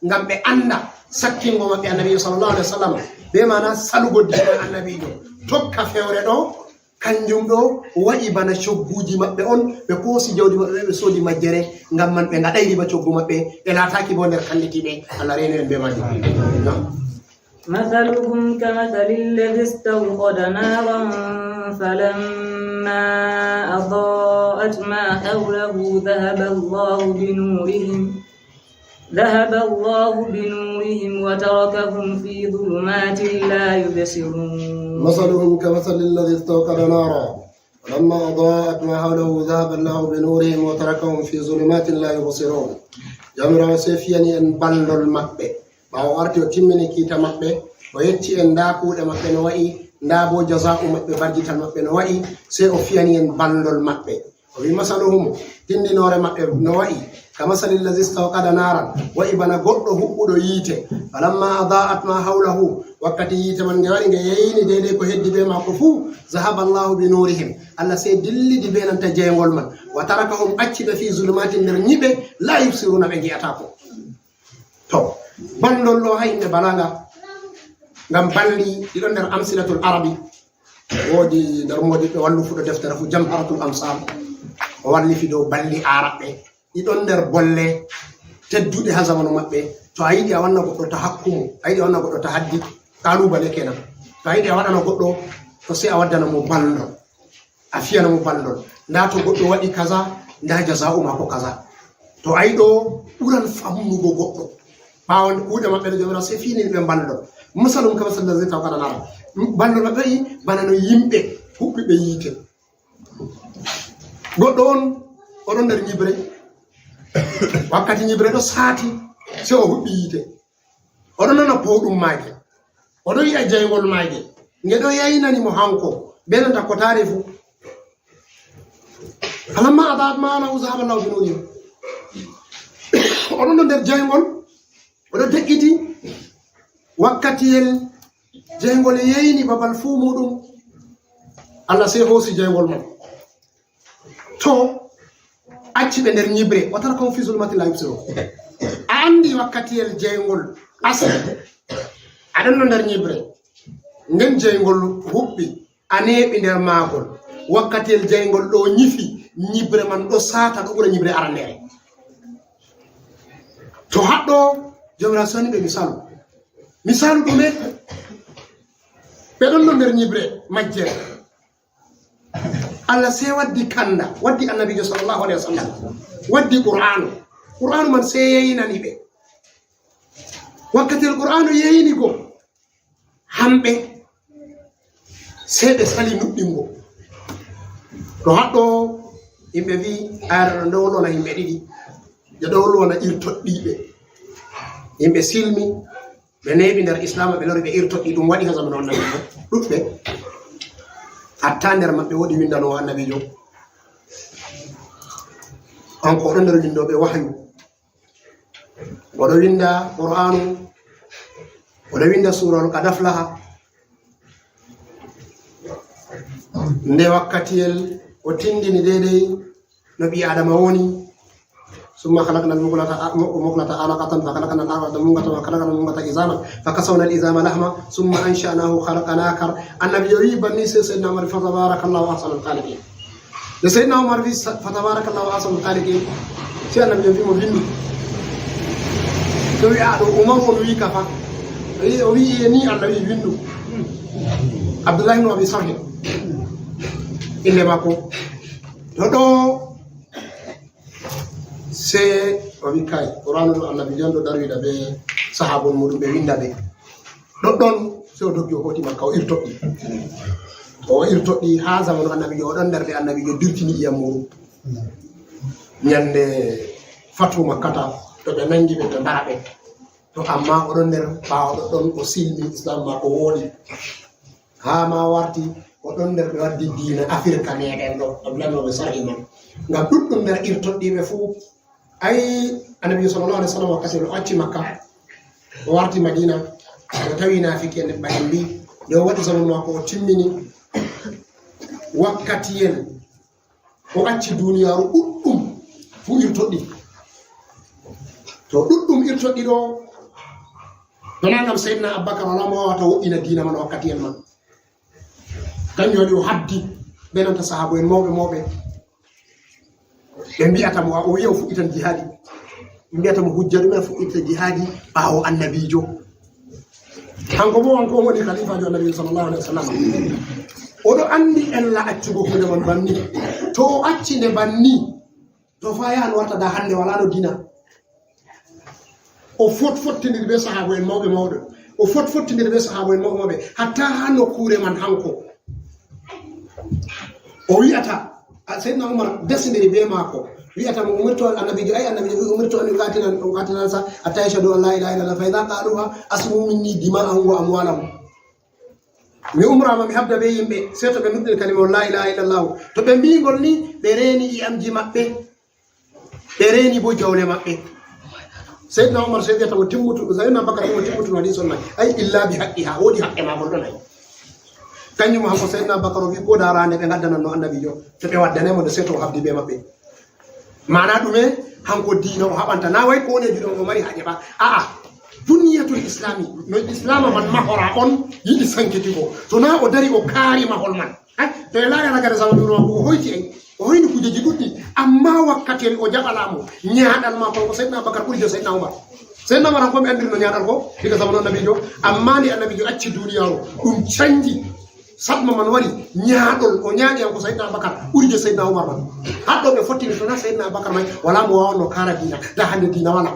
ngam ɓe annda sakkingo maɓɓe Annabiijo sallallahu alaihi wasallam, be maana salugo diina Annabiijo. Tokka fewre ɗo, kanjum ɗo wa'i bana cogguuji maɓɓe on, ɓe koosi jawdi maɓɓe, ɓe soodi majjere, ngam man ɓe ngaɗay riba coggu maɓɓe, ɓe laataaki bo nder kallitiiɓe. Allah reenu en be maajum. Naam. مثلهم كمثل الذي استوقد نارا فلما أضاءت ما حوله ذهب الله بنورهم، ذهب الله بنورهم وتركهم في ظلمات لا يبصرون. مثلهم كمثل الذي استوقد نارا فلما أضاءت ما حوله ذهب الله بنورهم وتركهم في ظلمات لا يبصرون. Jawmiraawo sey fiyani en balndol maɓɓe. Ɓaawo o arti o timmini kiita maɓɓe, o yecci en ndaa kuuɗe maɓɓe no wa'i, ndaa boo jazaa'u maɓɓe, barjital maɓɓe no wa'i, sey o fiyani en balndol maɓɓe. O wi, masaluhum, tindinoore maɓɓe no wa'i, ka masali llazi stawqada naaran, wa'i bana goɗɗo huɓɓuɗo yiite, falamma adaa'at ma hawlahu, wakkati yiite man nge wari nge yeyni deydey ko heddi bee maako fuu, zahaba Allahu bi nuurihim, Allah sey dillidi bee nanta jeyngol man, wa tarakahum, acci ɓe, fii zulumatin, nder nyiɓe, laa yubsiruuna, ɓe ngi'ataako. To, balndol ɗo haa yimɓe balaga, ngam balndi ɗi ɗon nder Amsilatul Arabi. Woodi nder moodiɓɓe wallufuɗo deftere fu, Jamharatul Amsal, o wallifi dow balndi Aaraɓɓe. Ɗi ɗon nder bolle tedduɗe haa zamanu maɓɓe. To a yiɗi a wanna goɗɗo tahakkumu, a yiɗi a wanna goɗɗo tahaddi, kalubale kenan. To a yiɗi a waɗana goɗɗo, to sey a waddana mo balndol. A fiyana mo balndol. Ndaa to goɗɗo waɗi kaza, ndaa jazaa'u maako kaza. To ay ɗo ɓuran famnugo goɗɗo. Ɓaawo kuuɗe maɓɓe ɗe Jawmiraawo sey fiyani ɓe balndol. Masalum kama salla zai tawkala nara. Balndol maɓɓe yi bana no yimɓe huɓɓiɓe yiite. Goɗɗo on, o ɗon nder nyiɓre. Wakkati nyiɓre ɗo saati, sey o huɓɓi yiite. O ɗon nana bowɗum maage. O ɗon yi'a jayngol maage. Nge ɗo yaynani mo hanko, be nanta kotaare fuu. Falamma adaa'at ma hawlahu zahaba Allahu bi nuurihim. O ɗon nder jayngol, o ɗo de'iti, wakkatiyel jayngol yeyni babal fuu muuɗum. Allah sey hoosi jayngol man. To acci ɓe nder nyiɓre, wa tarakahum fi zulumatin la yubsirun. A anndi wakkatiyel jayngol asli, a ɗon no nder nyiɓre, nden jayngol huɓɓi, a neeɓi nder maagol. Wakkatiyel jayngol ɗo nyifi, nyiɓre man ɗo saata, ɗo ɓura nyiɓre arandeere. To haɗɗo, Jawmiraawo soni ɓe misaalu. Misaalu ɗume? Ɓe ɗon no nder nyiɓre majjere. Allah sey waddi kanda, waddi Annabiijo sallallahu alaihi wasallam, waddi Qur'aanu. Qur'aanu man sey yeynani ɓe. Wakkati Al-Qur'aanu yeyni go hamɓe, sey ɓe sali nuɗɗingo. To haɗɗo yimɓe mbi'i, ayre ɗo nde wolwana yimɓe ɗiɗi, nde ɗo wolwana irtoɗɗiiɓe. Yimɓe silmi, ɓe neeɓi nder Islaama, ɓe lori ɓe irtoɗɗi, ɗum waɗi haa zamanu Annabiijo. Ɗuɗɓe. Hatta nder maɓɓe woodi winndanoowo Annabiijo. Kanko o ɗon nder winndooɓe wahayu. O ɗo winnda Qur'aanu, o ɗo winnda suurawol Qad Aflaha. Nde wakkatiyel o tindini deydey no ɓii Aadama woni. ثم خلقنا المضغة، المضغة علقة فخلقنا العلقة مضغة فخلقنا المضغة عظاما فكسونا العظام لحما ثم أنشأناه خلقا آخر. Annabiijo wi'i banni, sey Seydina Umar, fa tabarakallahu ahsanul khaliqin. Nde Seydina Umar wi'i, fa tabarakallahu ahsanul khaliqin, sey Annabiijo wi'i mo, winndu. Ɗo wi'a ɗo Umar on wi'i ka fa. O wi'i, o wi'i, e ni Allah wi'i, winndu. Abdullahi ibn Abi Sarhin, innde maako. To ɗo Sey o wi, kay, Qur'aanu ɗo, Annabiijo on ɗo darwida be sahaabon muuɗum, ɓe winda ɓe. Ɗoɗɗon, sey o doggi, o hooti Makka, o irtoɗɗi. O irtoɗɗi haa zamanu Annabiijo, o ɗon nder ɓe Annabiijo dirtini ƴiyam muuɗum. Nyande Fatu Makkata, to ɓe nangi ɓe, ɓe mbara ɓe. To, ammaa o ɗon nder ɓaawo ɗoɗɗon, o silmi, Islaam maako wooɗi. Haa ma warti, o ɗon nder ɓe waddi diina Afirka meɗen ɗo, Abdullahi no ɓe sarhi man. Ngam ɗuɗɗum nder irtoɗɗiiɓe fuu, ay, Annabi sallallahu alaihi wasallam wakkati o acci Makka, O warti Madina, o tawi naafiki en ɓayen mbi, nde o waɗi zamanu maako, o timmini wakkatiyel, o acci duniyaaru ɗuɗɗum fu irtoɗɗi. To ɗuɗɗum irtoɗɗi ɗo, wona ngam Seydina Abubakar, wala mo wawata woɗɗina diina man wakkatiyel man. Kanjum waɗi o habdi be nanta sahaabo en mawɓe mawɓe. Ɓe mbi'ata mo, o wi'a o fuɗɗitan jihaadi. Ɓe mbi'ata mo hujja ɗume a fuɗɗita jihaadi ɓaawo annabiijo? Hanko bo, hanko on woni khalifajo annabiijo sallallahu alaihi wasallam. Oɗo andi ella accugo hunde man banni. To o acci nde banni, to fa yahan warta da hande wala no dina. O fot fottindiri be sahaabo en mawɓe mawɓe. O fot fottindiri be sahaabo en mawɓe mawɓe. Hatta ha nokkuure man hanko. O wi'ata, a, Seydina Umar desindiri be maako. Wi'ata mo, "Umirtu an, annabiijo, ay annabiijo, umirtu an uqatila, uqatila nasa, hatta yashhadu an la ilaha illallah, fa idha qaluha, asmu minni dima'ahum wa amwalahum." Mi umrama mi habda be yimɓe, sey to ɓe nuɗɗini kalima on la ilaha illallah. To ɓe mbi'ingol ni, ɓe reeni i'amji maɓɓe. Ɓe reeni bo jawle maɓɓe. Seydina Umar sey wi'ata mo timmutu, Seydina Abubakar mo timmutu hadis on nay. Ay illa bi haqqiha, woodi haqqe maagol ɗon ay. Kanjum hanko Seydina Abubakar o wi ko darande ɓe gaddanan no annabiijo. To ɓe waddanay mo nde sey to o habdi be maɓɓe. Maana ɗume? Hanko diina o haɓanta. Na way ko woni e juuɗe o mari haaje ba. A'a. Bunyatul Islami. No Islama man mahora on yiɗi sankitigo. To na o dari o kaari mahol man. Ay, to e laari ragare zamanu ɗo, o hoyti en. O hoyni kujeji ɗuɗɗi. Amma wakkati o jaɓa laamu, ñaaɗal maako ko Seydina Abubakar ɓuri je Seydina Umar. Seydina Umar ko mi andirno ñaaɗal ko, diga zamanu annabiijo. Amma nde annabiijo acci duniyaaru, ɗum canji. Sadma man wari, ñaaɗol, o ñaaɗi an ko Seydina Abubakar, ɓuri je Seydina Umar man. Haɗɗo ɓe fottini to na Seydina Abubakar may, wala mo wawanno kaara diina, da hande diina wala.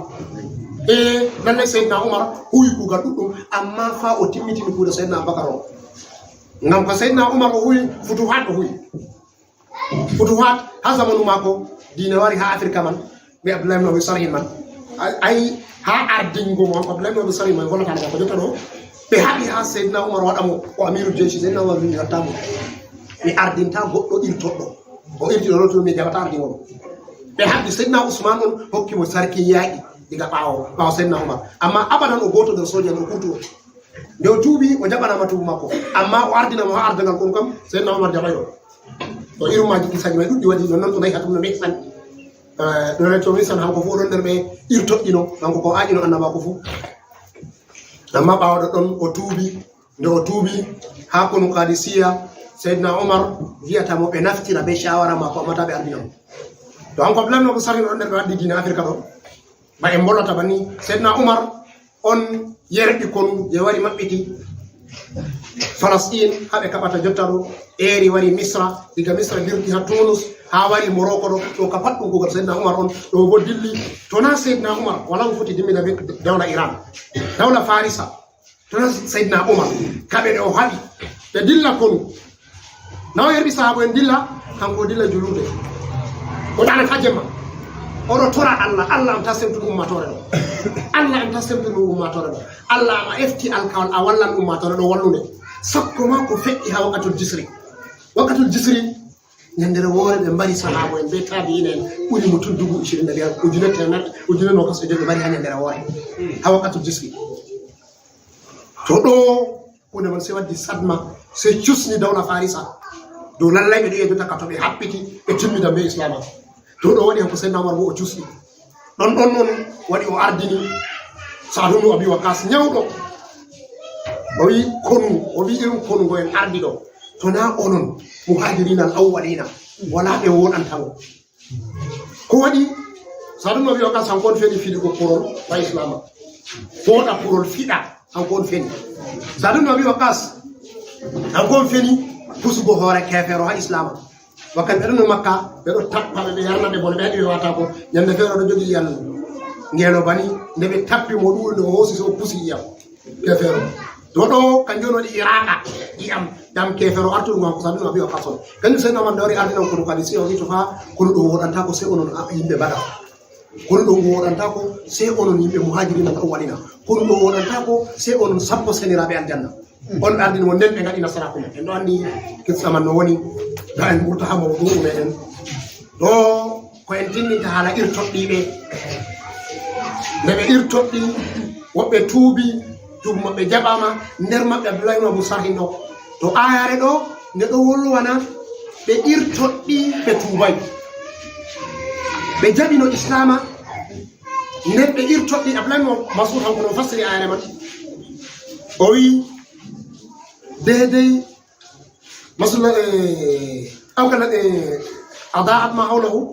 E, lallay Seydina Umar huwi kuugal ɗuɗɗum, amma fa o timmitini kuuɗe Seydina Abubakar o. Ngam ko Seydina Umar o huwi, futuhat o huwi. Futuhat, ha zamanu maako, diina wari ha Afirka man, ɓe Abdullahi ibn Abi Sarhin man. Ay, ay, ha ardingo mo, Abdullahi ibn Abi Sarhin man, wala kala ko jotta ɗo. Ɓe haɓi ha Seydina Umar waɗa mo, o amiru jeshi, Seydina Umar wini watta mo. Mi ardinta goɗɗo irtoɗɗo. O irti ɗo, to mi jaɓata ardingo mo. Ɓe haɓi Seydina Usman on, hokki mo sarki yaƙi, diga ɓaawo, ɓaawo Seydina Umar. Amma abadan o gooto nder soja on, o kuutu o. Nde o tuubi, o jaɓanaama tuubu maako. Amma o ardina mo haa ardangal kon kam, Seydina Umar jaɓaay ɗo. To irin maaji kisaaji may ɗuɗɗi waɗi, non non to nayi hatum no mehsan. Eh, ɗo to mehsan hanko fof ɗon nder ɓe irtoɗɗino, hanko ko aaƴino annabaaku fof. Amma ɓaawo ɗo ɗon o tuubi, nde o tuubi haa konu Kadisiya, Seydina Umar wi'ata mo ɓe naftira be shawara maako, amma ta ɓe ardina mo. To hanko Abdullahi ibn Abu Sarhin ɗon nder ɓe waddi diina Afirka ɗo. Ba en mbolata banni, Seydina Umar on yerɓi konu je wari maɓɓiti Falastin, haa ɓe kaɓata jotta ɗo, eeri wari Misra, diga Misra dirti haa Tunus, haa wari Morocco ɗo, ɗo ka pat ɗum kuugal Seydina Umar on, ɗo bo dilli, to na Seydina Umar, wala ko foti dimmina be dawla Iran. Dawla Farisa, to na Seydina Umar, kaɓe ɗe o haɓi, ɓe dilla konu. Na o yerɓi sahaabo en dilla, kanko o dilla juluude. O ɗaanata jemma. Oɗo tora Allah, Allah am ta semtun ummaatoore ɗo. Allah am ta semtun ummaatoore ɗo. Allah am a efti alkawal a wallan ummaatoore ɗo wallunde. Sakko ma ko feƴƴi haa waqatul jisri. Waqatul jisri, ñandere woore ɓe mbari sahaabo en be taabi'ina en ɓuri mutum dubu ishirin da biyar, ujune teemeɗɗe, ujune nogas e jowi ɓe mbari haa ñandere woore. Haa waqatul jisri. To ɗo Huunde man sey waddi sadma, sey cusni dawla Farisa. Dow lallay ɓe ɗo yi'a jotta ka to ɓe haɓɓiti, ɓe timmi dambe Islaama. To ɗo waɗi hanko Seydina Umar bo o cusni. Ɗon ɗon non waɗi o ardini Sa'd ibn Abi Waqqas ñawɗo. O wi konu, o wi irin konu ngo en ardi ɗo. To na onon, muhajirina al awwalina, wala ɓe woɗanta mo. Ko waɗi? Sa'd ibn Abi Waqqas hanko on feni fiɗugo kurol wa Islaama. Fooɗa kurol fiɗa, hanko on feni. Sa'd ibn Abi Waqqas hanko on feni pusugo hoore keefeero ha Islaama. Wakkati ɓe ɗon no Makka, ɓe ɗo tappa ɓe, ɓe yarna ɓe bone, ɓe haɗi ɓe wata ko. Ñande feere o ɗo jogi iyal ngeelo bani, nde ɓe tappi mo ɗuuɗo, nde o hoosi, so o pusi iyam. Keefeero. To ɗo, kanjum on waɗi iraqa, iyam, dam keefeero artuɗo ngam ko Sa'd ibn Abi Waqqas on. Kanjum Seydina Umar nde wari ardina on kono kadi, si o wi to fa, kono ɗo woɗanta ko sey onon a, yimɓe Badar. Kono ɗo woɗanta ko sey onon yimɓe Muhajirina al awwalina. Kono ɗo woɗanta ko sey onon sappo seniraaɓe aljanna. On ɓe ardini mo nden ɓe ngaɗi nasaraaku men. En ɗo anndi kissa man no woni, da en ɓurta ha mawdu'u meɗen. Ɗo ko en tinninta haala irtoɗɗi ɓe. Nde ɓe irtoɗɗi, Woɓɓe tuubi, tuubu maɓɓe jaɓaama, nder maɓɓe Abdullahi ibn Abu Sarhin ɗo. To aayaare ɗo, nde ɗo wolwana ɓe irtoɗɗi ɓe tuubaay. Ɓe jaɓino Islaama, nden ɓe irtoɗɗi Abdullahi ibn Mas'ud hanko no fassiri aayaare man. O wi, deedey Masula, eh, aw kala, eh, adaa'at ma hawlahu.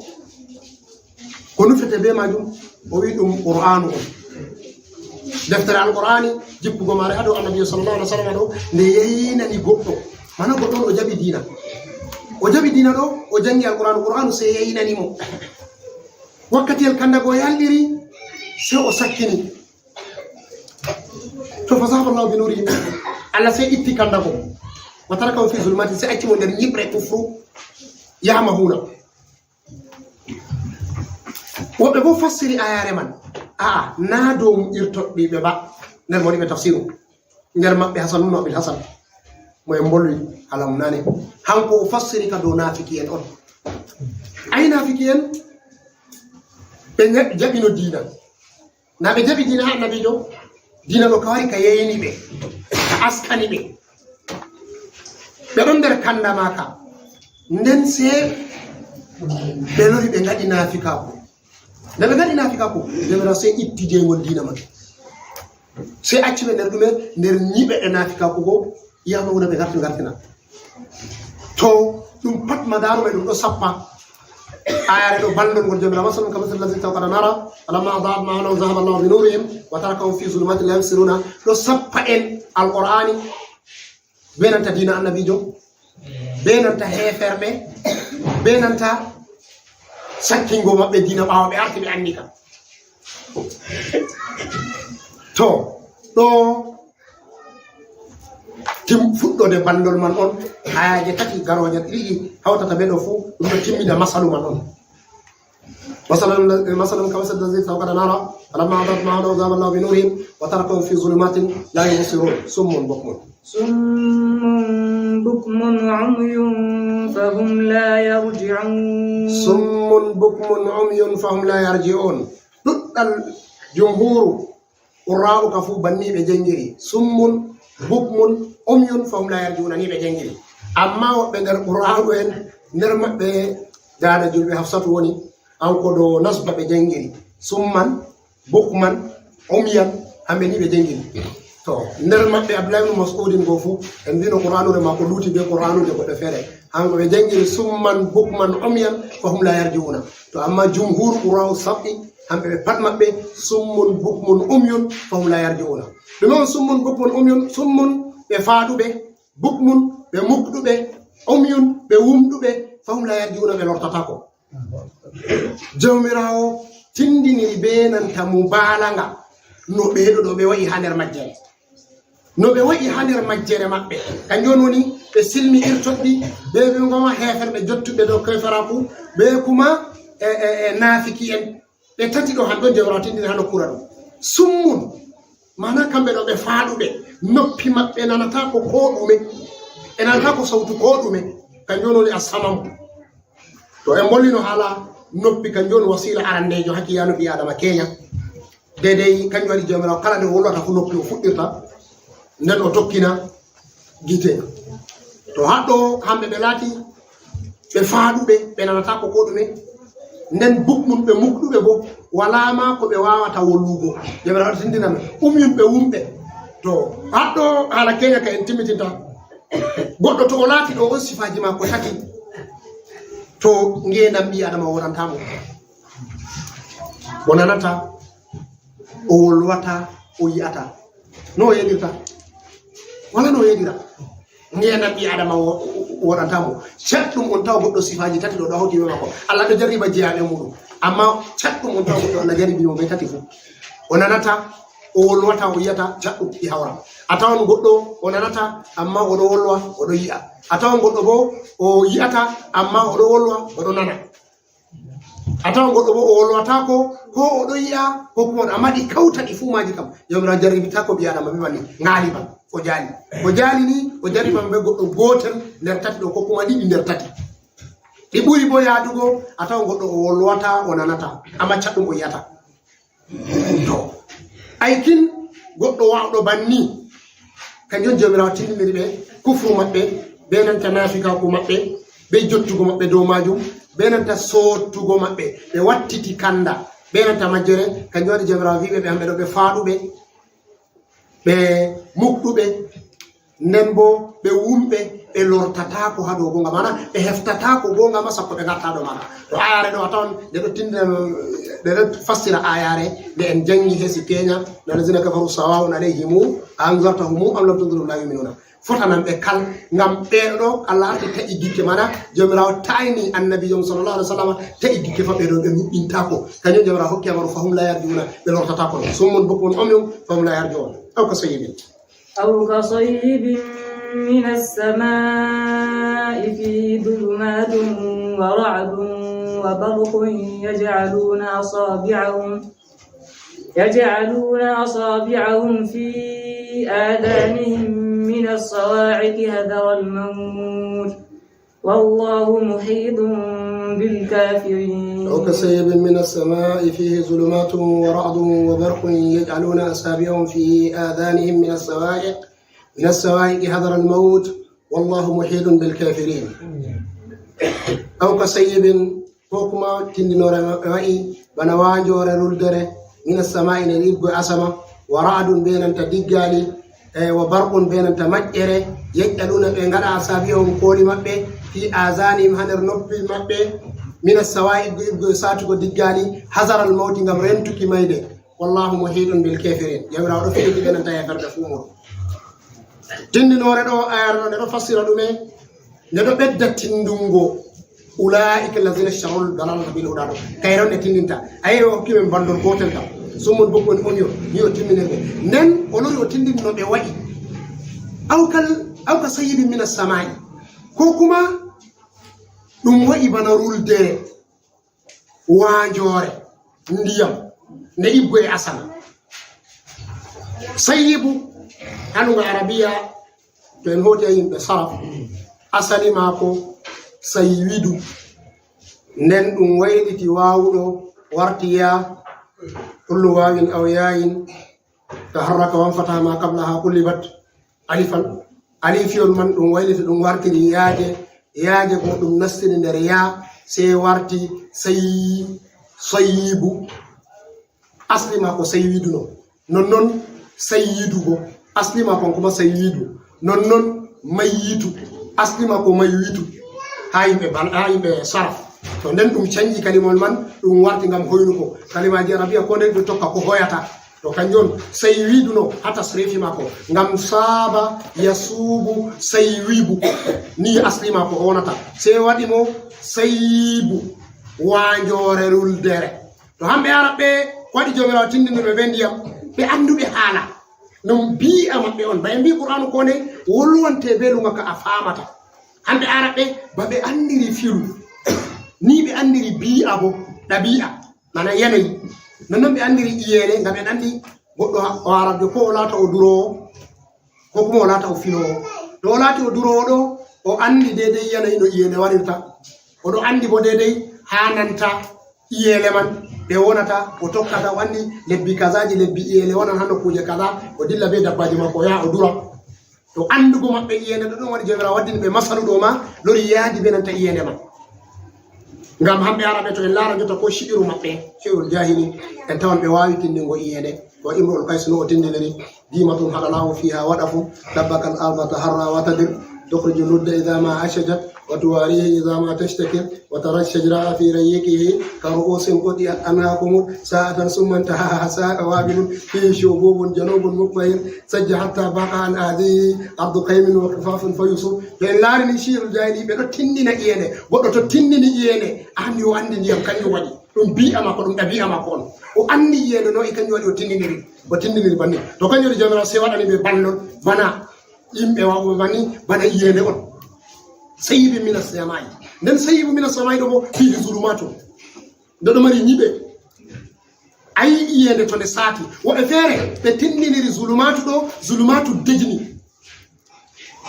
Ko nufete be majum, o wi ɗum Qur'aanu on. Deftere Alqur'aani, jippugo maare haa dow Annabi sallallahu alaihi wasallam ɗo, nde yeynani goɗɗo. Mana goɗɗo on o jaɓi diina. O jaɓi diina ɗo, o jangi Alqur'aanu, Qur'aanu sey yeynani mo. Wakkatiyel kandago yalɗiri, sey o sakkini. To fa zahaba Allahu bi nurihim. Allah sey itti kandago. Wa tarakahum fi zulumatin, sey acci mo nder nyiɓre kufru. Yamahuna. Woɓɓe bo fassiri aayaare man. A'a, naa dow irtoɗɗi ɓe ba. Nder mo waɗi ɓe tafsiru. Nder maɓɓe Hasan ibn Abil Hasan. Mo en mbolwi hala mo nane. Hanko o fassiri ka dow naafiki'en on. Ay naafiki'en ɓe nya-, jaɓino diina. Na ɓe jaɓi diina haa Annabiijo? Diina ɗo ka wari ka yeyni ɓe, ka askani ɓe. Ɓe ɗon nder kanda maaka. Nden sey ɓe lori ɓe ngaɗi naafikaaku. Nde ɓe ngaɗi naafikaaku, Jawmiraawo sey itti jeyngol diina man. Sey acci ɓe nder ɗume? Nder nyiɓe e naafikaaku go, yamahuna ɓe ngarti ngartina. To ɗum pat madaaru may ɗum ɗo sappa. Aayaare ɗo balndol ngol Jawmiraawo, masalun kamasalil lazi istawqada naara, falamma adaa'at ma hawlahu zahaba Allahu bi nurihim wa tarakahum fi zulumatin la yubsiruna. Ɗo sappa en Alqur'aani, be nanta diina Annabiijo, be nanta heeferɓe, be nanta sakkingo maɓɓe diina ɓaawo ɓe arti ɓe anndi ka. To, ɗo tim-, fuɗɗode balndol man on, ayaaje tati garooje ɗiɗi hawtata ɓe ɗo fuu, ɗum ɗo timmina masalu man on. Masalan, masalan, kamasalil lazi istawqada naara, falamma adaa'at ma hawlahu zahaba Allahu bi nurihim wa tarakahum fi zulumatin la yubsirun, summun bukmun. صم بكم عمي فهم لا يرجعون. Summun bukmun umyun fahum la yarji'un. Ɗuɗɗal jumhuru qurra'u ka fuu banni ɓe jangiri. Summun bukmun umyun fahum la yarji'una ni ɓe jangiri. Amma woɓɓe nder qurra'u en, nder maɓɓe daada julɓe Hafsatu woni, an ko dow nasba ɓe jangiri. Summan, bukman, umyan, hamɓe ni ɓe jangini. To, nder maɓɓe Abdullahi ibn Mas'udin go fu, en mbino Qur'aanure maako luuti be Qur'aanuuje goɗɗe feere. Hanko ɓe jangini summan, bukman, umyan, fahum la yarji'una. To, amma jumhur qurra'u sab'i, hamɓe ɓe pat maɓɓe, summun, bukmun, umyun, fahum la yarji'una. Ɗume on summun, bukmun, umyun? Summun, ɓe faaɗuɓe, bukmun, ɓe mukɗuɓe, umyun, ɓe wumɗuɓe, fahum la yarji'una, ɓe lortataako. Jawmiraawo tindiniri be nanta mubaalaga no ɓe ɗo, ɗo ɓe wa'i haa nder majjere. No ɓe wa'i haa nder majjere maɓɓe. Kanjum woni ɓe silmi irtoɗɗi, be ɓe ngoma heeferɓe jottuɓe dow keeferaaku, be kuma e, e, e naafiki'en. Ɓe tati ɗo han ɗon Jawmiraawo tindini haa nokkuure ɗo. Summun, maana kamɓe ɗo ɓe faaɗuɓe, noppi maɓɓe nanataako koo ɗume. Ɓe nanataako sawtu koo ɗume. Kanjum woni assamamu. To en mbollino haala noppi, kanjum woni wasiila arandeejo haa kiyaano ɓii Aadama keenya. Deydey kanjum waɗi Jawmiraawo kala nde wolwata fu noppi o fuɗɗirta, nden o tokkina gite. To haɗɗo hamɓe ɓe laati ɓe faaɗuɓe, ɓe nanataako koo ɗume, nden bukmun ɓe mukɗuɓe bo, walaa ma ko ɓe waawata wolwugo. Jawmiraawo tindina ɓe, umyun ɓe wumɓe. To haɗɗo haala keenya ka en timmitinta. Goɗɗo to o laati ɗo on sifaaji maako tati, to ngeendam ɓii Aadama woɗantaa mo. O nanataa, o wolwataa, o yi'ataa. No o yeeɗirta? Walaa no o yeeɗira. Ngeendam ɓii Aadama wo-, wo-, woɗantaa mo. Caɗɗum on tawa goɗɗo sifaaji tati ɗo, ɗo hawti bee maako. Allah ɗo jarriba jeyaaɓe muuɗum. Ammaa caɗɗum on tawa goɗɗo Allah jarribi mo bee tati fuu. O nanataa, o wolwataa, o yi'ataa, caɗɗum ɗi hawra. A tawan goɗɗo o nanataa, ammaa o ɗo wolwa, o ɗo yi'a. A tawan goɗɗo boo o yi'ataa, ammaa o ɗo wolwa, o ɗo nana. A tawan goɗɗo boo o wolwataako, ko o ɗo yi'a, ko kuma on. Ammaa ɗi kawta ɗi fuu maaji kam, Jawmiraawo jarribitaako ɓii Aadama bee man ni. Ngaaliban, o jaali. O jaali ni, o jarriba bee goɗɗo gootel nder tati ɗo, ko kuma ɗiɗi nder tati. Ɗi ɓuri boo yaadugo, a tawan goɗɗo o wolwataa, o nanataa, ammaa caɗɗum o yi'ataa. To, ay kin, goɗɗo waawɗo banni. Kanjum on Joomiraawo tindiniri ɓe kufru maɓɓe, be nanta naafikaaku maɓɓe, be jottugo maɓɓe dow maajum, be nanta soottugo maɓɓe, ɓe wattiti kanda, be nanta majjere. Kanjum waɗi Joomiraawo wi'i ɓe, ɓe hamɓe ɗo ɓe faaɗuɓe, ɓe muɓɗuɓe, nden bo ɓe wumɓe, ɓe lortataako haa dow goonga, maana ɓe heftataako goonga ma sakko ɓe ngarta dow maaka. To ayaare ɗo a tawan nde ɗo tindina, nde ɗo fassira ayaare nde en janngi hesi keenya, "Innal lazina kafaru sawa'un alayhimu a anzartahum am lam tunzirhum la yu'minuna." Fotanan ɓe kal, ngam ɓeeɗo ɗo Allah arti ta'i gikke, maana Joomiraawo ta'ini Annabiijo mum sallallahu alaihi wasallam ta'i gikke fa ɓe ɗo ɓe nuɗɗintaako. Kanjum Joomiraawo hokki amaru fahum la yarji'una, ɓe lortataako. Summun bukmun umyun fahum la yarji'un. Aw ka sayyibin. أو كصيب من السماء فيه ظلمات ورعد وبرق يجعلون أصابعهم يجعلون أصابعهم في آذانهم من الصواعق حذر الموت والله محيط بالكافرين. أو كصيب من السماء فيه ظلمات ورعد وبرق يجعلون أصابعهم في آذانهم من الصواعق من الصواعق حذر الموت والله محيط بالكافرين. أو كصيب Ko kuma tindinoore maɓɓe wa'i bana waanjoore ruldere, mina samaa'i, nder ibgo asama, wa ra'dun, be nanta diggaali, e wa barqun, be nanta maƴƴere, yaj'aluna, ɓe ngaɗa, asaabi'ahum, kooli maɓɓe, fi aazanihim, haa nder noppi maɓɓe, mina sawaa'iqi, ibgo, ibgo saatugo diggaali, hazaral mawti, ngam rentuki mayde. Wallahu muhiɗun bil kafirin. Jawmiraawo ɗo fewti be nanta heeferɓe fuu mum. Tindinoore ɗo, ayare ɗo, nde ɗo fassira ɗume? Nde ɗo ɓedda tindungo, "Ulaa'ika allazina ishtarawul dalalata bil huda" ɗo. Kayre on ɗe tindinta. Ayi, o hokki men banndol gootel kam. Summun bukmun umyun, ni o timmini ɗum. Nden o lori o tindini no ɓe wa'i. Aw kal, aw ka sayyibin minas samaa'i. Ko kuma ɗum wa'i bana ruldere. Waanjoore ndiyam nde ibgo e asama. Sayyibu, haa luŋnga Arabiya, to en hooti e yimɓe saraf, asali maako saywidu. Nden ɗum wayliti waawuɗo, warti yaa, kullu waawin aw yaayin, taharraka wan fataha ma qablaha qulibat alifan. Alifiyol man ɗum wayliti, ɗum wartiri yaaje, yaaje go ɗum nastini nder yaa, sey warti sayyi-, sayyibu. Asli maako sayyidu no. Nonnon sayyidu go. Asli maako on kuma sayyidu. Nonnon mayyitu. Asli maako mayyitu. Haa yimɓe bal-, haa yimɓe saraf. To nden ɗum canji kalimol man, ɗum warti ngam hoynugo. Kalimaaji Arabiya ko nden ɗum tokka ko hoyata. To kanjum on, saywidu no haa tasrifi maako. Ngam saaba, yasuubu, saywibu. Ni asli maako o wonata. Sey waɗi mo sayyibu, waanjoore ruldere. To hamɓe Arabɓe, ko waɗi Jawmiraawo tindini ɓe be ndiyam? Ɓe annduɓe haala. Ɗum bii'a maɓɓe on. Ba en mbii Qur'aanu ko ne wolwante be luŋnga ka a faamata. Hamɓe Arabɓe, ba ɓe anndiri filu. Ni ɓe anndiri bii'a bo, ɗabi'a. Mana yanayi. Nonnon ɓe anndiri iyeende, ngam en anndi goɗɗo o Arabjo ko o laata o duroowo, ko kuma o laata o filoowo. To o laati o duroowo ɗo, o anndi deydey yanayi no iyeende waɗirta. O ɗo anndi bo deydey haa nanta iyeende man ɗe wonata, o tokkata, o anndi lebbi kazaaji, lebbi iyeende wonan haa nokkuuje kaza, o dilla bee dabbaaji maako, o yaha o dura. To anndugo maɓɓe iyeende ɗo, ɗum waɗi Jawmiraawo waddini ɓe masalu ɗo ma, lori yaadi be nanta iyeende man. Ngam hamɓe Arabɓe, to en laara jotta ko shi'iru maɓɓe, shi'irul jaahili, en tawan ɓe waawi tindingo iyeende. Ko Imru'ul Qays no o tindiniri, "Dimatun hadala'u fiha wadafu, dabbakal arda taharra wa tadir, tukhriju ludda idha ma ashajat, wa tuwarihi idha ma tashtakir, wa tara shajara fi rayyiqihi, ka ru'usin quti'at anhakum, sa'atan summa intaha, sa'a wabilun, fihi shububun janubun mukmahir, sajja hatta baqa an hadhihi, ardu qaymin wa qifafun fa yusuf." To en laarini shi'irul jaahili, ɓe ɗo tindina iyeende. Goɗɗo to tindini iyeende, a anndi o anndi ndiyam, kanjum waɗi. Ɗum bii'a maako, ɗum ɗabi'a maako on. O anndi iyeende no e kanjum waɗi o tindiniri. O tindiniri banni. To kanjum waɗi Jawmiraawo sey waɗani ɓe ballol bana yimɓe waawɓe banni, bana iyeende on. Sayyibin minas samaa'i. Nden sayyibu minas samaa'i ɗo bo fihi zulumaatun. Nde ɗo mari nyiɓe. Ayi iyeende to nde saati. Woɓɓe feere ɓe tindiniri zulumaatu ɗo, zulumaatu dejni.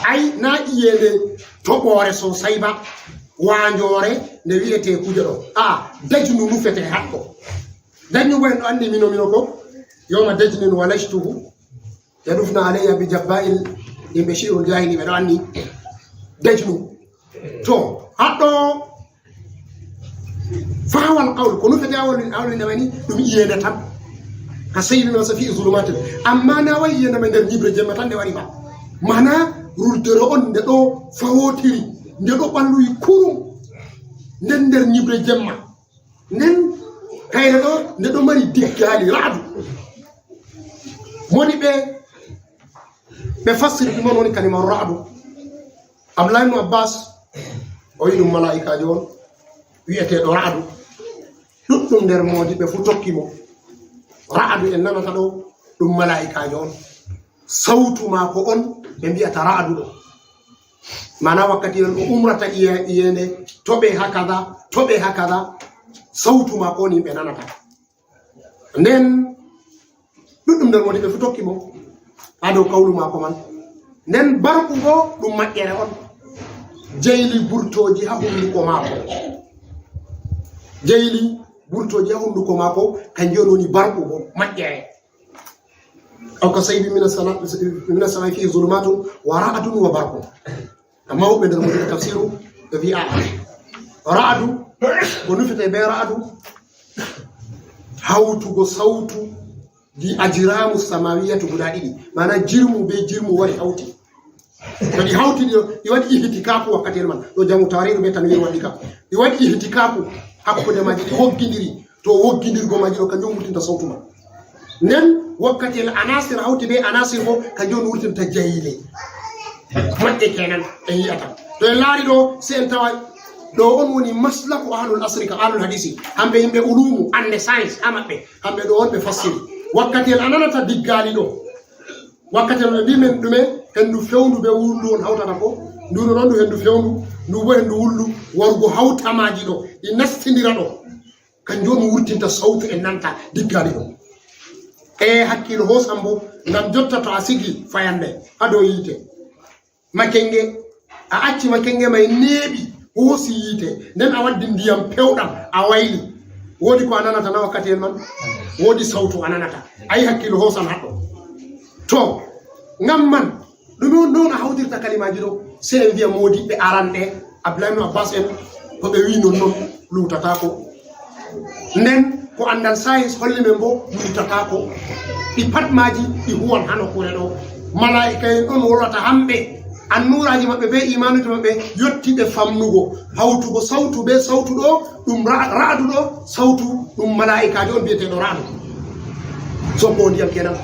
Ay, na iyeende toɓoore sosay ba, waanjoore nde wi'etee kuje ɗo. A, dajnu nufete haɗɗo. Dajnu bo en ɗo anndi mino mino ko, yawma dajnin wa lashtuhu. Yadufna alayya bi jabba'il, yimɓe shi'rul jahili ɓe ɗo anni dejnu. To, haɗɗo fahawal qawl, ko nufete awol, awol nde wani ɗum iyende tan. Ka seyni no safi zulumatin. Amma na wayi iyende ma nder ñibre jemma tan nde wari ba. Mana ruldere on nde ɗo fawotiri, nde ɗo ɓalluyi kurum. Nden nder ñibre jemma. Nden kayre ɗo, nde ɗo mari diggaali raadu. Moni ɓe, ɓe fassiri ɗum on woni kalimaaru raadu. Abdullahi ibn Abbas, o wi ɗum malaa'ikaajo on, wi'eteeɗo raadu. Ɗuɗɗum nder moodi ɓe fu tokki mo. Raadu en nanata ɗo, ɗum malaa'ikaajo on. Sawtu maako on, ɓe mbi'ata raadu ɗo. Mana wakkati on o umrata iye-, iyende, toɓe hakaza, toɓe hakaza, sawtu maako on yimɓe nanata. Nden ɗuɗɗum nder woni ɓe fu tokki mo, haa dow kawlu maako man. Nden barku go ɗum maƴƴere on. Jeyli burtooji haa hunduko maako. Jeyli burtooji haa hunduko maako, kanjum on woni barku go maƴƴere. Aw ka sayyibin mina sama-, mina samaa'i fihi zulumaatun wa ra'dun wa barqun. Amma woɓɓe nder muɗum tafsiru ɓe wi'a ra'adu, ko nufete be ra'adu, hawtugo sawtu di ajramu samawiyatu guda ɗiɗi. Mana jirmu be jirmu wari hawti. To ɗi hawti ɗi, ɗi waɗi ihtikaku wakkati man. Ɗo jamu tawridu be tanwiru waɗi ka. Ɗi waɗi ihtikaku hakkunde maaji, ɗi woggindiri. To woggindirgo maaji ɗo, kanjum wurtinta sawtu man. Nden wakkati el anasir hawti be anasir bo, kanjum on wurtinta jayle. Maƴƴe kenan en yi'ata. To en laari ɗo, sey en tawa ɗo on woni maslaku ahlul asri ka ahlul hadisi. Hamɓe yimɓe ulumu, ande science, haa maɓɓe. Hamɓe ɗo on ɓe fassiri. Wakkati el ananata diggaali ɗo. Wakkati el ɓe mbi men ɗume, hendu fewndu be wullu on hawtata ko. Ndu ɗo ɗon ɗum hendu fewndu, ndu bo hendu wullu, warugo hawta maaji ɗo, ɗi nastindira ɗo. Kanjum on wurtinta sawtu en nanta diggaali ɗo. E hakkilo hoosan bo, ngam jotta to a sigi fayande haa dow yiite. Makenge, a acci makenge may neeɓi, hoosi yiite, nden a waddi ndiyam pewɗam, a wayli. Woodi ko a nanata na wakkati en man? Woodi sawtu a nanata. A yi hakkilo hoosan haɗɗo. To, ngam man, ɗume on non a hawtirta kalimaaji ɗo? Sey en mbiya moodiɓɓe aranɓe, Abdullahi ibn Abbas en, ko ɓe wi'i non non luutataako. Nden ko anndal science holli men bo luutataako. Ɗi pat maaji ɗi huwan haa nokkuure ɗo. Malaa'ika en ɗon wolwata hamɓe. Annuuraaji maɓɓe be iimaanuuji maɓɓe yotti ɓe famnugo. Hawtugo sawtu be sawtu ɗo, ɗum ra-, ra'adu ɗo, sawtu ɗum malaa'ikaajo on bi'eteeɗo ra'adu. Sokko ndiyam kenan.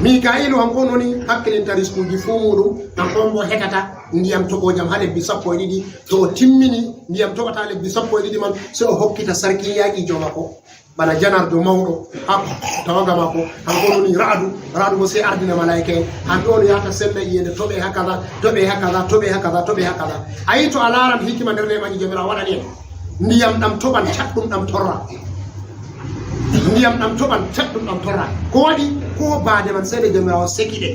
Mika'iilu hanko on woni hakkilinta riskuuji fuu muuɗum, hanko on bo hetata ndiyam toɓoojam haa lebbi sappo e ɗiɗi. To o timmini ndiyam toɓata lebbi sappo e ɗiɗi man, sey o hokkita sarki yaqiijo maako. Bana janardo mawɗo haa tawaga maako, hanko on woni ra'adu, ra'adu bo sey ardina malaa'ika en. Hanko on yahata senda iyende toɓe haa kaza, toɓe haa kaza, toɓe haa kaza, toɓe haa kaza. A yi to a laaran hikima nder neeɓaji Joomiraawo waɗani en. Ndiyam ɗam toɓan, caɗɗum ɗam torra. Ndiyam ɗam toɓan, caɗɗum ɗam torra. Ko waɗi? Ko baade man sey nde Joomiraawo seki ɗe.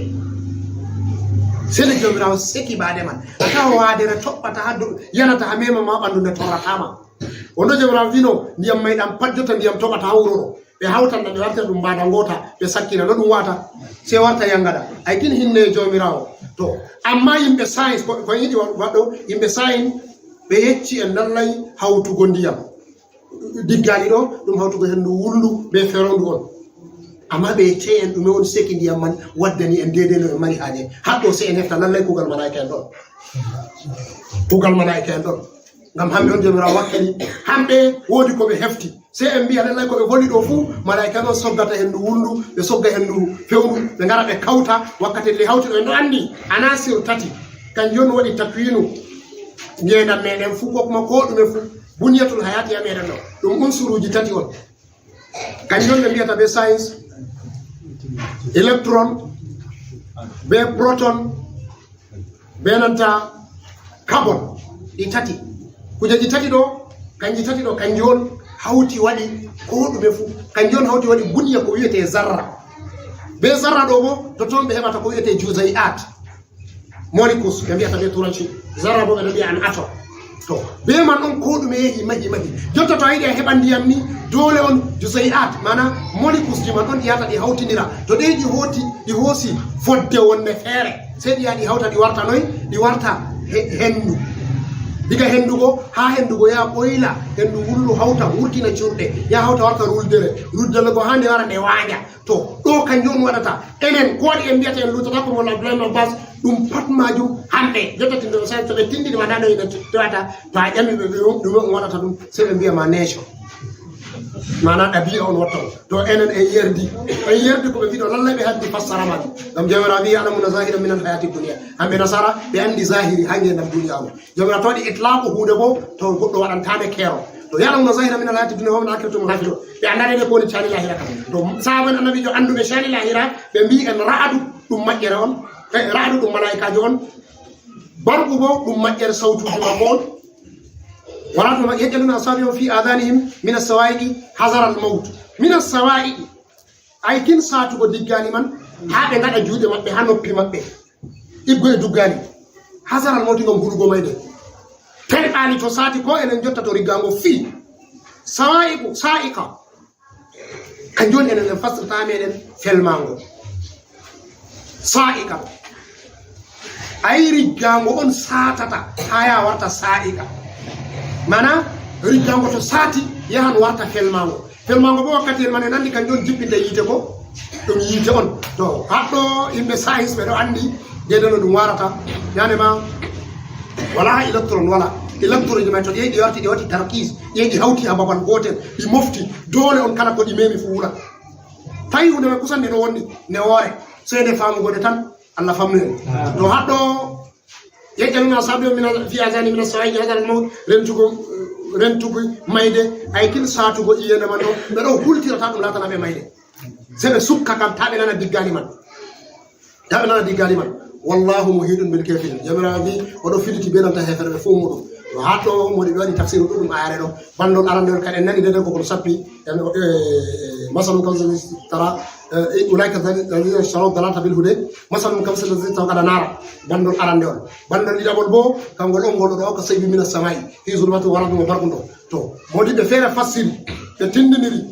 Sey nde Joomiraawo seki baade man. A tawa waadere toɓɓata haa dow, yanata haa meema ma ɓandu nde torrataama. Wonno Joomiraawo wino, ndiyam may ɗam pat jotta ndiyam toɓata haa wuro ɗo. Ɓe hawtan ɗam, ɓe wartira ɗum mbaada ngoota, ɓe sakkina, no ɗum wata, sey warta yangada. Ay kin hinne Joomiraawo. To, amma yimɓe science, ko, ko yiɗi wa-, waɗɗo, yimɓe science, ɓe yecci en lallay hawtugo ndiyam. Diggaali ɗo, ɗum hawtugo hendu wullu be ferondu on. Amma ɓe yecce en ɗume on seki ndiyam man, waddani en deydey no en mari haaje. Haɗɗo sey en hefta lallay kuugal malaa'ika en ɗon. Kuugal malaa'ika en ɗon. Ngam hamɓe on Joomiraawo wakkili, hamɓe woodi ko ɓe hefti. Sey en mbi'a lallay ko ɓe voli ɗo fuu, malaa'ika en on soggata hendu wulndu, ɓe sogga hendu fewndu, ɓe ngara ɓe kawta, wakkati le hawti ɗo en ɗo anndi anasir tati. Kanjum on waɗi takwiinu ngeendam meɗen fuu, ko kuma ko ɗume fuu. Buniyatul hayaati ya meɗen ɗo. Ɗum unsuruuji tati on. Kanjum on ɓe mbiyata be science, electron, be proton, be nanta carbon. Ɗi tati. Kujeji tati ɗo, kanji tati ɗo, kanji on hawti waɗi ko ɗume fu. Kanji on hawti waɗi buniya ko wiyete zarra. Be zarra ɗo bo, to ton ɓe heɓata ko wiyete juzai'at. Molecules, ɓe mbiyata be turanci. Zarra bo ɓe ɗo mbiya an atom. To, be man on ko ɗume yehi mahi mahi. Jotta to a yiɗi a heɓa ndiyam ni, dole on juzay'at, mana molecules ji man on ɗi yahata ɗi hawtindira. To ɗe ɗi hoti, ɗi hosi fodde wonde feere, sey ɗi yaha ɗi hawta, ɗi warta noy? Ɗi warta he-, hendu. Diga hendu go, ha hendu go ya ɓoyla, hendu wullu hawta, wurtina curɗe, ya hawta warta ruldere. Ruldere go ha nde wara nde waña. To, ɗo kanjum on waɗata. Enen, ko waɗi en mbiyata en luutata ko ngol Abdoulaye Ibn Abbas, ɗum pat majum hamɓe. Jotta tinde o sawi to ɓe tindini ma nano ina tewata, to a ƴami ɓe, ɓe ɗum on waɗata ɗum, sey ɓe mbiya ma nation. Mana ɗabi'a on watta on. To enen en yerdi. En yerdi ko ɓe mbiɗo lallay ɓe haddi fassara ma ɗum. Ngam Jawmiraawo wi'i, "Ya'lamuna zahiran minal hayati dunya." Hamɓe nasara, ɓe andi zahiri ha ngeendam duniya on. Jawmiraawo to waɗi itlaqu huunde bo, to goɗɗo waɗantaande keerol. To ya'lamuna zahiran minal hayati dunya wa hum anil akhirati hum ghafilun. Ɓe andaade ko woni cani lahira kam. To sahaaba en annabiijo annduɓe cani lahira, ɓe mbi'i en ra'adu ɗum maƴƴere on, eh, ra'adu ɗum malaa'ikaajo on, barqu bo ɗum maƴƴere sawtuuji makko on. Wala to yaj'aluna asabi'ahum fi adhanihim min as-sawa'iqi hazara al-mawt. Min as-sawa'iqi. Ay kin saatugo diggaali man, haa ɓe ngaɗa juuɗe maɓɓe haa noppi maɓɓe, iggo e duggaali, hasaral mawti ngam hulugo mayde. Terɗaali to saati ko enen jotta to riggaango fii. Sawaa'iqu, saa'iqa. Kanjum on enen en fasirta meɗen felmaango. Saa'iqa. Ay riggaango on saatata haa yaa warta saa'iqa. Mana riggaango to saati yahan warta felmaango. Felmaango bo wakkati en man en andi kanjum on jippinta yiite ko ɗum yiite on. To haɗɗo yimɓe science ɓe ɗo andi deydano ɗum warata. Ñande ma wala ha électron wala. Électron ji may to ɗi ɗi warti ɗi wati tarkis, ɗi ɗi hawti ha babal gotel, ɗi mofti, dole on kala ko ɗi memi fu wula. Tawi hunde may kusan nde ɗo wonni ne woore, sey nde famugo nde tan. Allah famnu en. To haɗɗo yaj'aluna asabi'ahum min al-, fi adhanihim min as-sawa'iqi hazara al-mawt, rentugo, rentugo mayde, ay kin saatugo iyende man ɗo, ɓe ɗo hultirata ɗum laatana ɓe mayde. Sey ɓe sukka kam, ta ɓe nana diggaali man. Ta ɓe nana diggaali man. Wallahu muhitun bil kafirin. Jawmiraawo wi, o ɗo filiti be nanta heeferɓe fof muɗum. To haa to mo ɗi ɓe waɗi tafsiru ɗuɗɗum ayare ɗo. Bandol arandewol kadi en nani dede ko kono sappi, en, eh, masalun kamsali tara, eh, ulaika alladhina ishtaraw dalalata bil huda, masalun kamsali tara qad nara. Bandol arandewol. Bandol ɗiɗaɓol bo, kangol on ngol ɗo ka saybi minas samai, fi zulumati wa radun wa barqun ɗo. To, modiɓɓe feere fassiri, ɓe tindiniri.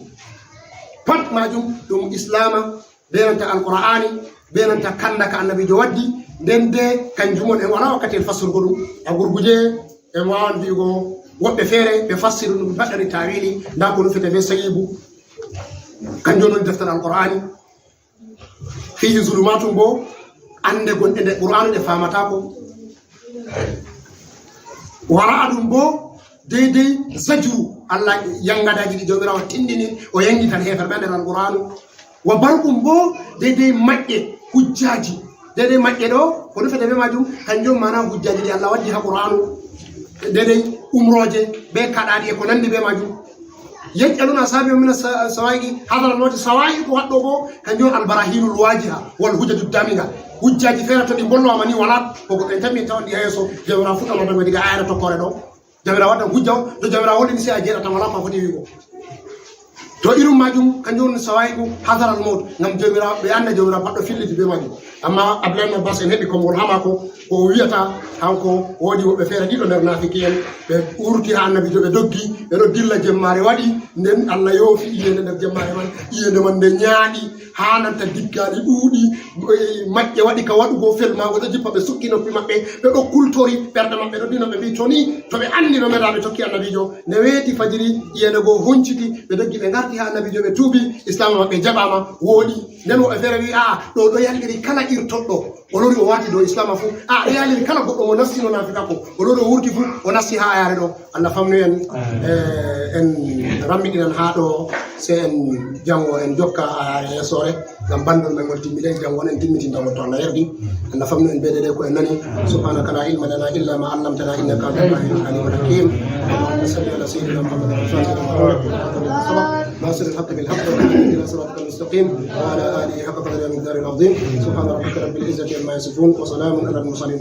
Pat majum ɗum islama, be nanta alqur'ani, be nanta kanda ka annabijo waddi, nden de kanjum on en wala wakkati en fassurgo ɗum. A gurguje, en wawan vi'ugo woɓɓe feere ɓe fassiri ɗum, ɓe mbaɗɗani tawili, nda ko nufete be sayibu. Kanjum on deftere alqur'ani. Fihi zulumatum bo, ande gonɗe nder qur'anu ɗe famatako. Wara aɗum bo, deydey zajru, Allah yangadaji ɗi Jawmiraawo tindini, o yangitan heeferɓe nder alqur'anu. Wa barqum bo, deydey maƴƴe, hujjaji. Deydey maƴƴe ɗo, ko nufete be majum, kanjum mana hujjaji ɗi Allah waddi ha qur'anu. Deydey umroje, be kaɗaɗi e ko nandi be majum. Yaj'aluna asabi'ahum min as-sawa'iqi hadara al-mawt, sawa'iqu haɗɗo bo, kanjum albarahinul wajiha, wal hujjatu damiga. Hujjaji feere to ɗi mbollo amani wala, ko goɗɗo en tammi tawon ɗi ha yeeso, Jawmiraawo fuɗɗano dago diga ayana tokkore ɗo. Jawmiraawo waɗan hujja on, to Jawmiraawo hollini sey a jeeɗata, wala ko a foti wi'ugo. To irum majum, kanjum woni sawa'iqu hadar al-mawt, ngam Jawmiraawo, ɓe anda Jawmiraawo baɗɗo filliti be majum. Amma Abdullahi ibn Abbas en heɓi konngol ha maako, ko o wi'ata, hanko woodi woɓɓe feere ɗiɗo nder naafiki'en, ɓe wurti ha Annabiijo, ɓe doggi, ɓe ɗo dilla jemmaare waɗi, nden Allah yoofi iyende nder jemmaare man, iyende man nde ñaaɗi, haa nanta diggaali ɗuuɗi, eh, maƴƴe waɗi ka waɗugo, felmaago ɗo jippa, ɓe sukki noppi maɓɓe, ɓe ɗo kultori ɓerɗe maɓɓe, ɗo dina ɓe mbi'i, to ni, to ɓe anndi no meeɗa ɓe tokki Annabiijo, nde weeti fajiri, iyende goo honciti, ɓe doggi, ɓe ngarti haa Annabiijo, ɓe tuubi, Islaama maɓɓe jaɓaama, wooɗi. Nden woɓɓe feere wi'i, "Aa, ɗo ɗo yalɗiri kala irtoɗɗo." O lori o waati dow Islaama fuu. Aa, ɗo yalɗiri kala goɗɗo mo nastino naafiqaaku. O lori o wurti fuu, o nasti haa ayaare ɗo. Allah famnu en, eh, en rammiɗinan haa ɗo, sey en janngo en jokka ayaare yeesoore. Ngam banndol men ngol timmiday, janngo on en timmitinta ngol to Allah yardi. Allah famnu en be deydey ko en nani. Subhanaka la ilma lana illa ma allamtana innaka antal alimul hakim. Allahumma salli ala sayyidina Muhammadin al-fatih lima ughliqa wal khatimi lima sabaq. ناصر الحق بالحق والهادي إلى صراطك المستقيم وعلى آله حق قدره ومقداره العظيم. سبحان ربك رب العزة عما يصفون وسلام على المرسلين.